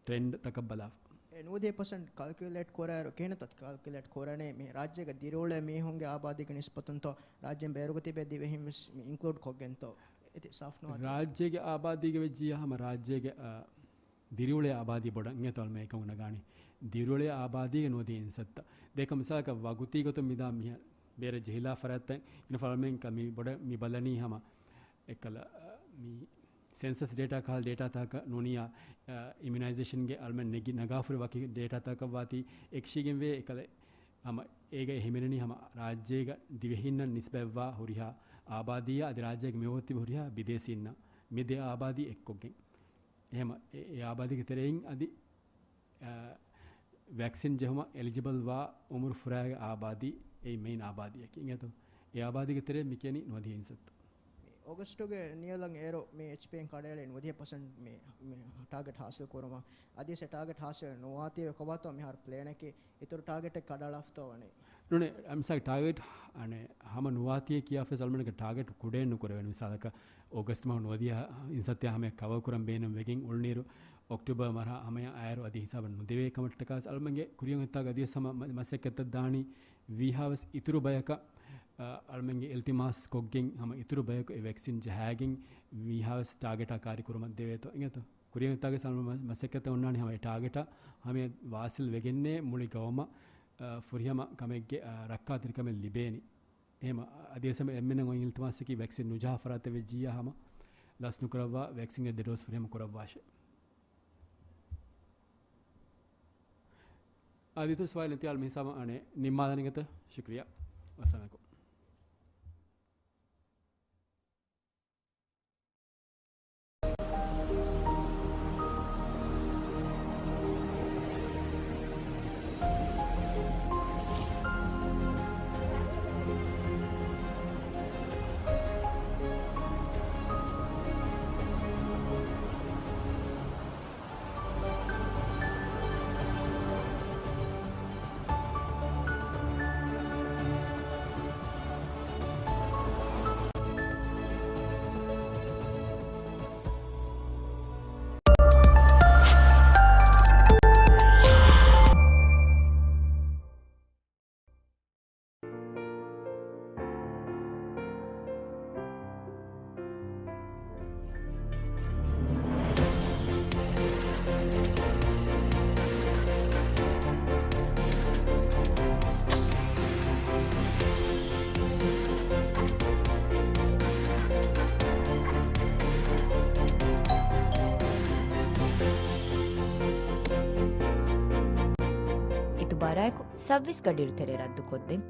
ޓްރެންޑް ތަކަށް ބަލާފަ. އެ ނުވަދިހަ ޕަސެންޓް ކަލްކިއުލޭޓް ކުރާއިރު، ކިހިނެއްތޯ ކަލްކިއުލޭޓް ކުރަނީ؟ މި ރާއްޖޭގަ ދިރިއުޅޭ މީހުންގެ އާބާދީގެ ނިސްބަތުންތޯ، ރާއްޖޭން ބޭރުގަ ތިބޭ ދިވެހިން ވެސް މި އިންކްލޫޑް ކޮށްގެންތޯ؟ އެތި ސާފް ނުވާތީ. ރާއްޖޭގެ އާބާދީގެ ވެއްޖިއްޔާ ހަމަ ރާއްޖޭގެ، އަ، ދިރިއުޅޭ އާބާދީ ބޮޑަށް އިނގޭތޯ އަޅުމެން އެކަމު ނަގާނީ. ދިރިއުޅޭ އާބާދީގެ ނުވަދިހަ އިންސައްތަ. ދެކަ މިސާލަކަށް ވަގުތީ ގޮތުން މިދާ މިހާ ބޭރަށް ޖެހިލާ ފަރާތްތައް އިން ފަޅަމެން ކަ-، މި ބޮޑަށް މި ބަލަނީ ހަމަ އެކަލަ، އަ، މި ސެންސަސް ޑޭޓާ ކަހަލަ ޑޭޓާތަކަށް ނޫނިއްޔާ، އަ، އިމިއުނައިޒޭޝަންގެ އަޅުމެން ނެގި ނަގާފުރި ވަކި ޑޭޓާތަކަށް ވާތީ އެކަށީގެންވޭ އެކަލަ ހަމަ އޭގައި ހިމެނެނީ ހަމަ ރާއްޖޭގަ ދިވެހިންނަށް ނިސްބަތްވާ ހުރިހާ އާބާދީއާ އަދި ރާއްޖޭގެ މިވަގުތު ތިބި ހުރިހާ ބިދޭސީންނަށް މި ދެ އާބާދީ އެއްކޮށްގެން. އެހެމަ އެ، އެ އާބާދީގެ ތެރެއިން އަދި އަ، ވެކްސިން ޖެހުމަށް އެލިޖިބަލް ވާ އުމުރު ފުރާގެ އާބާދީ އެއީ މެއިން އާބާދީއަކީ އިނގޭތޯ؟ އެ އާބާދީގެ ތެރެއިން މި ކިޔަނީ ނުވަދިހަ އިންސައްތަ. މި އޮގަސްޓުގެ ނިޔަލަށް އޭރު މި އެޗްޕީއިން ކަނޑައެޅި ނުވަދިހަ ޕަސެންޓް މި، މި ޓާގެޓް ހާސިލް ކުރުމަށް. އަދިވެސް އެ ޓާގެޓް ހާސިލް ނުވާތީވެ ކޮބާތޯ މިހާރު ޕްލޭނަކީ؟ އިތުރު ޓާގެޓެއް ކަނޑައަޅާފަތޯ ވަނީ؟ ނޫނޭ، މިސާލަކަށް ޓާގެޓް އަނެއް ހަމަ ނުވާތީ ކިޔާފަސް އަޅުމެންގެ ޓާގެޓް ކުޑައެއް ނުކުރެވޭނެ. މިސާލަކަށް އޮގަސްޓް މަހު ނުވަދިހަ އިންސައްތަ ހަމަ ކަވަރ ކުރަން ބޭނުން ވެގެން އުޅުނީރު، އޮކްޓޫބަރ މަހާ ހަމަޔަށް އައިރު އަދި ހިސާބަށް ނުދެވޭ ކަމަށްޓަކާ އަޅުމެންގެ ކުރިއަށް އޮތްތާގަ އަދިވެސް ހަމަ މަ-، މަސައްކަތްތައް ދާނީ ވީހާވެސް އިތުރު ބަޔަކަށް، އަ، އަޅުމެންގެ އިލްތިމާސް ކޮށްގެން ހަމަ އިތުރު ބަޔަކު އެ ވެކްސިން ޖަހާގެން ވީހާވެސް ޓާގެޓާ ކާރި ކުރުމަށް ދެވޭތޯ އިނގޭތޯ. ކުރިއަށް އޮތްތާގަ އަޅުމެން މަ-، މަސައްކަތްތައް އޮންނާނީ ހަމަ އެ ޓާގެޓާ ހަމަ ވާސިލް ވެގެންނޭ މުޅި ގައުމަށް، އަ، ފުރިހަމަ ކަމެއްގެ، އަ، ރައްކާތެރިކަމެއް ލިބޭނީ. އެހެން އަދިވެސް އެންމެންނަށް އޮތް އިލްތިމާސަކީ ވެކްސިން ނުޖަހާ ފަރާތެއް ވެއްޖިއްޔާ ހަމަ ލަސް ނުކުރައްވާ ވެކްސިންގެ ދެ ޑޯސް ފުރިހަމަ ކުރައްވާށޭ. އަދި އިތުރު ސުވާލެއް ނެތިއްޔާ އަޅު މިހިސާބަށް އަނެއް ނިންމާލަނީ ގޮތަށް ޝުކުރިއްޔާ. އައްސަލާމު ޢަލައިކުމް. އިތުބާރާއެކު ސައްވީސް ގަޑިއިރު ތެރޭ ރައްދުކޮށްދޭން.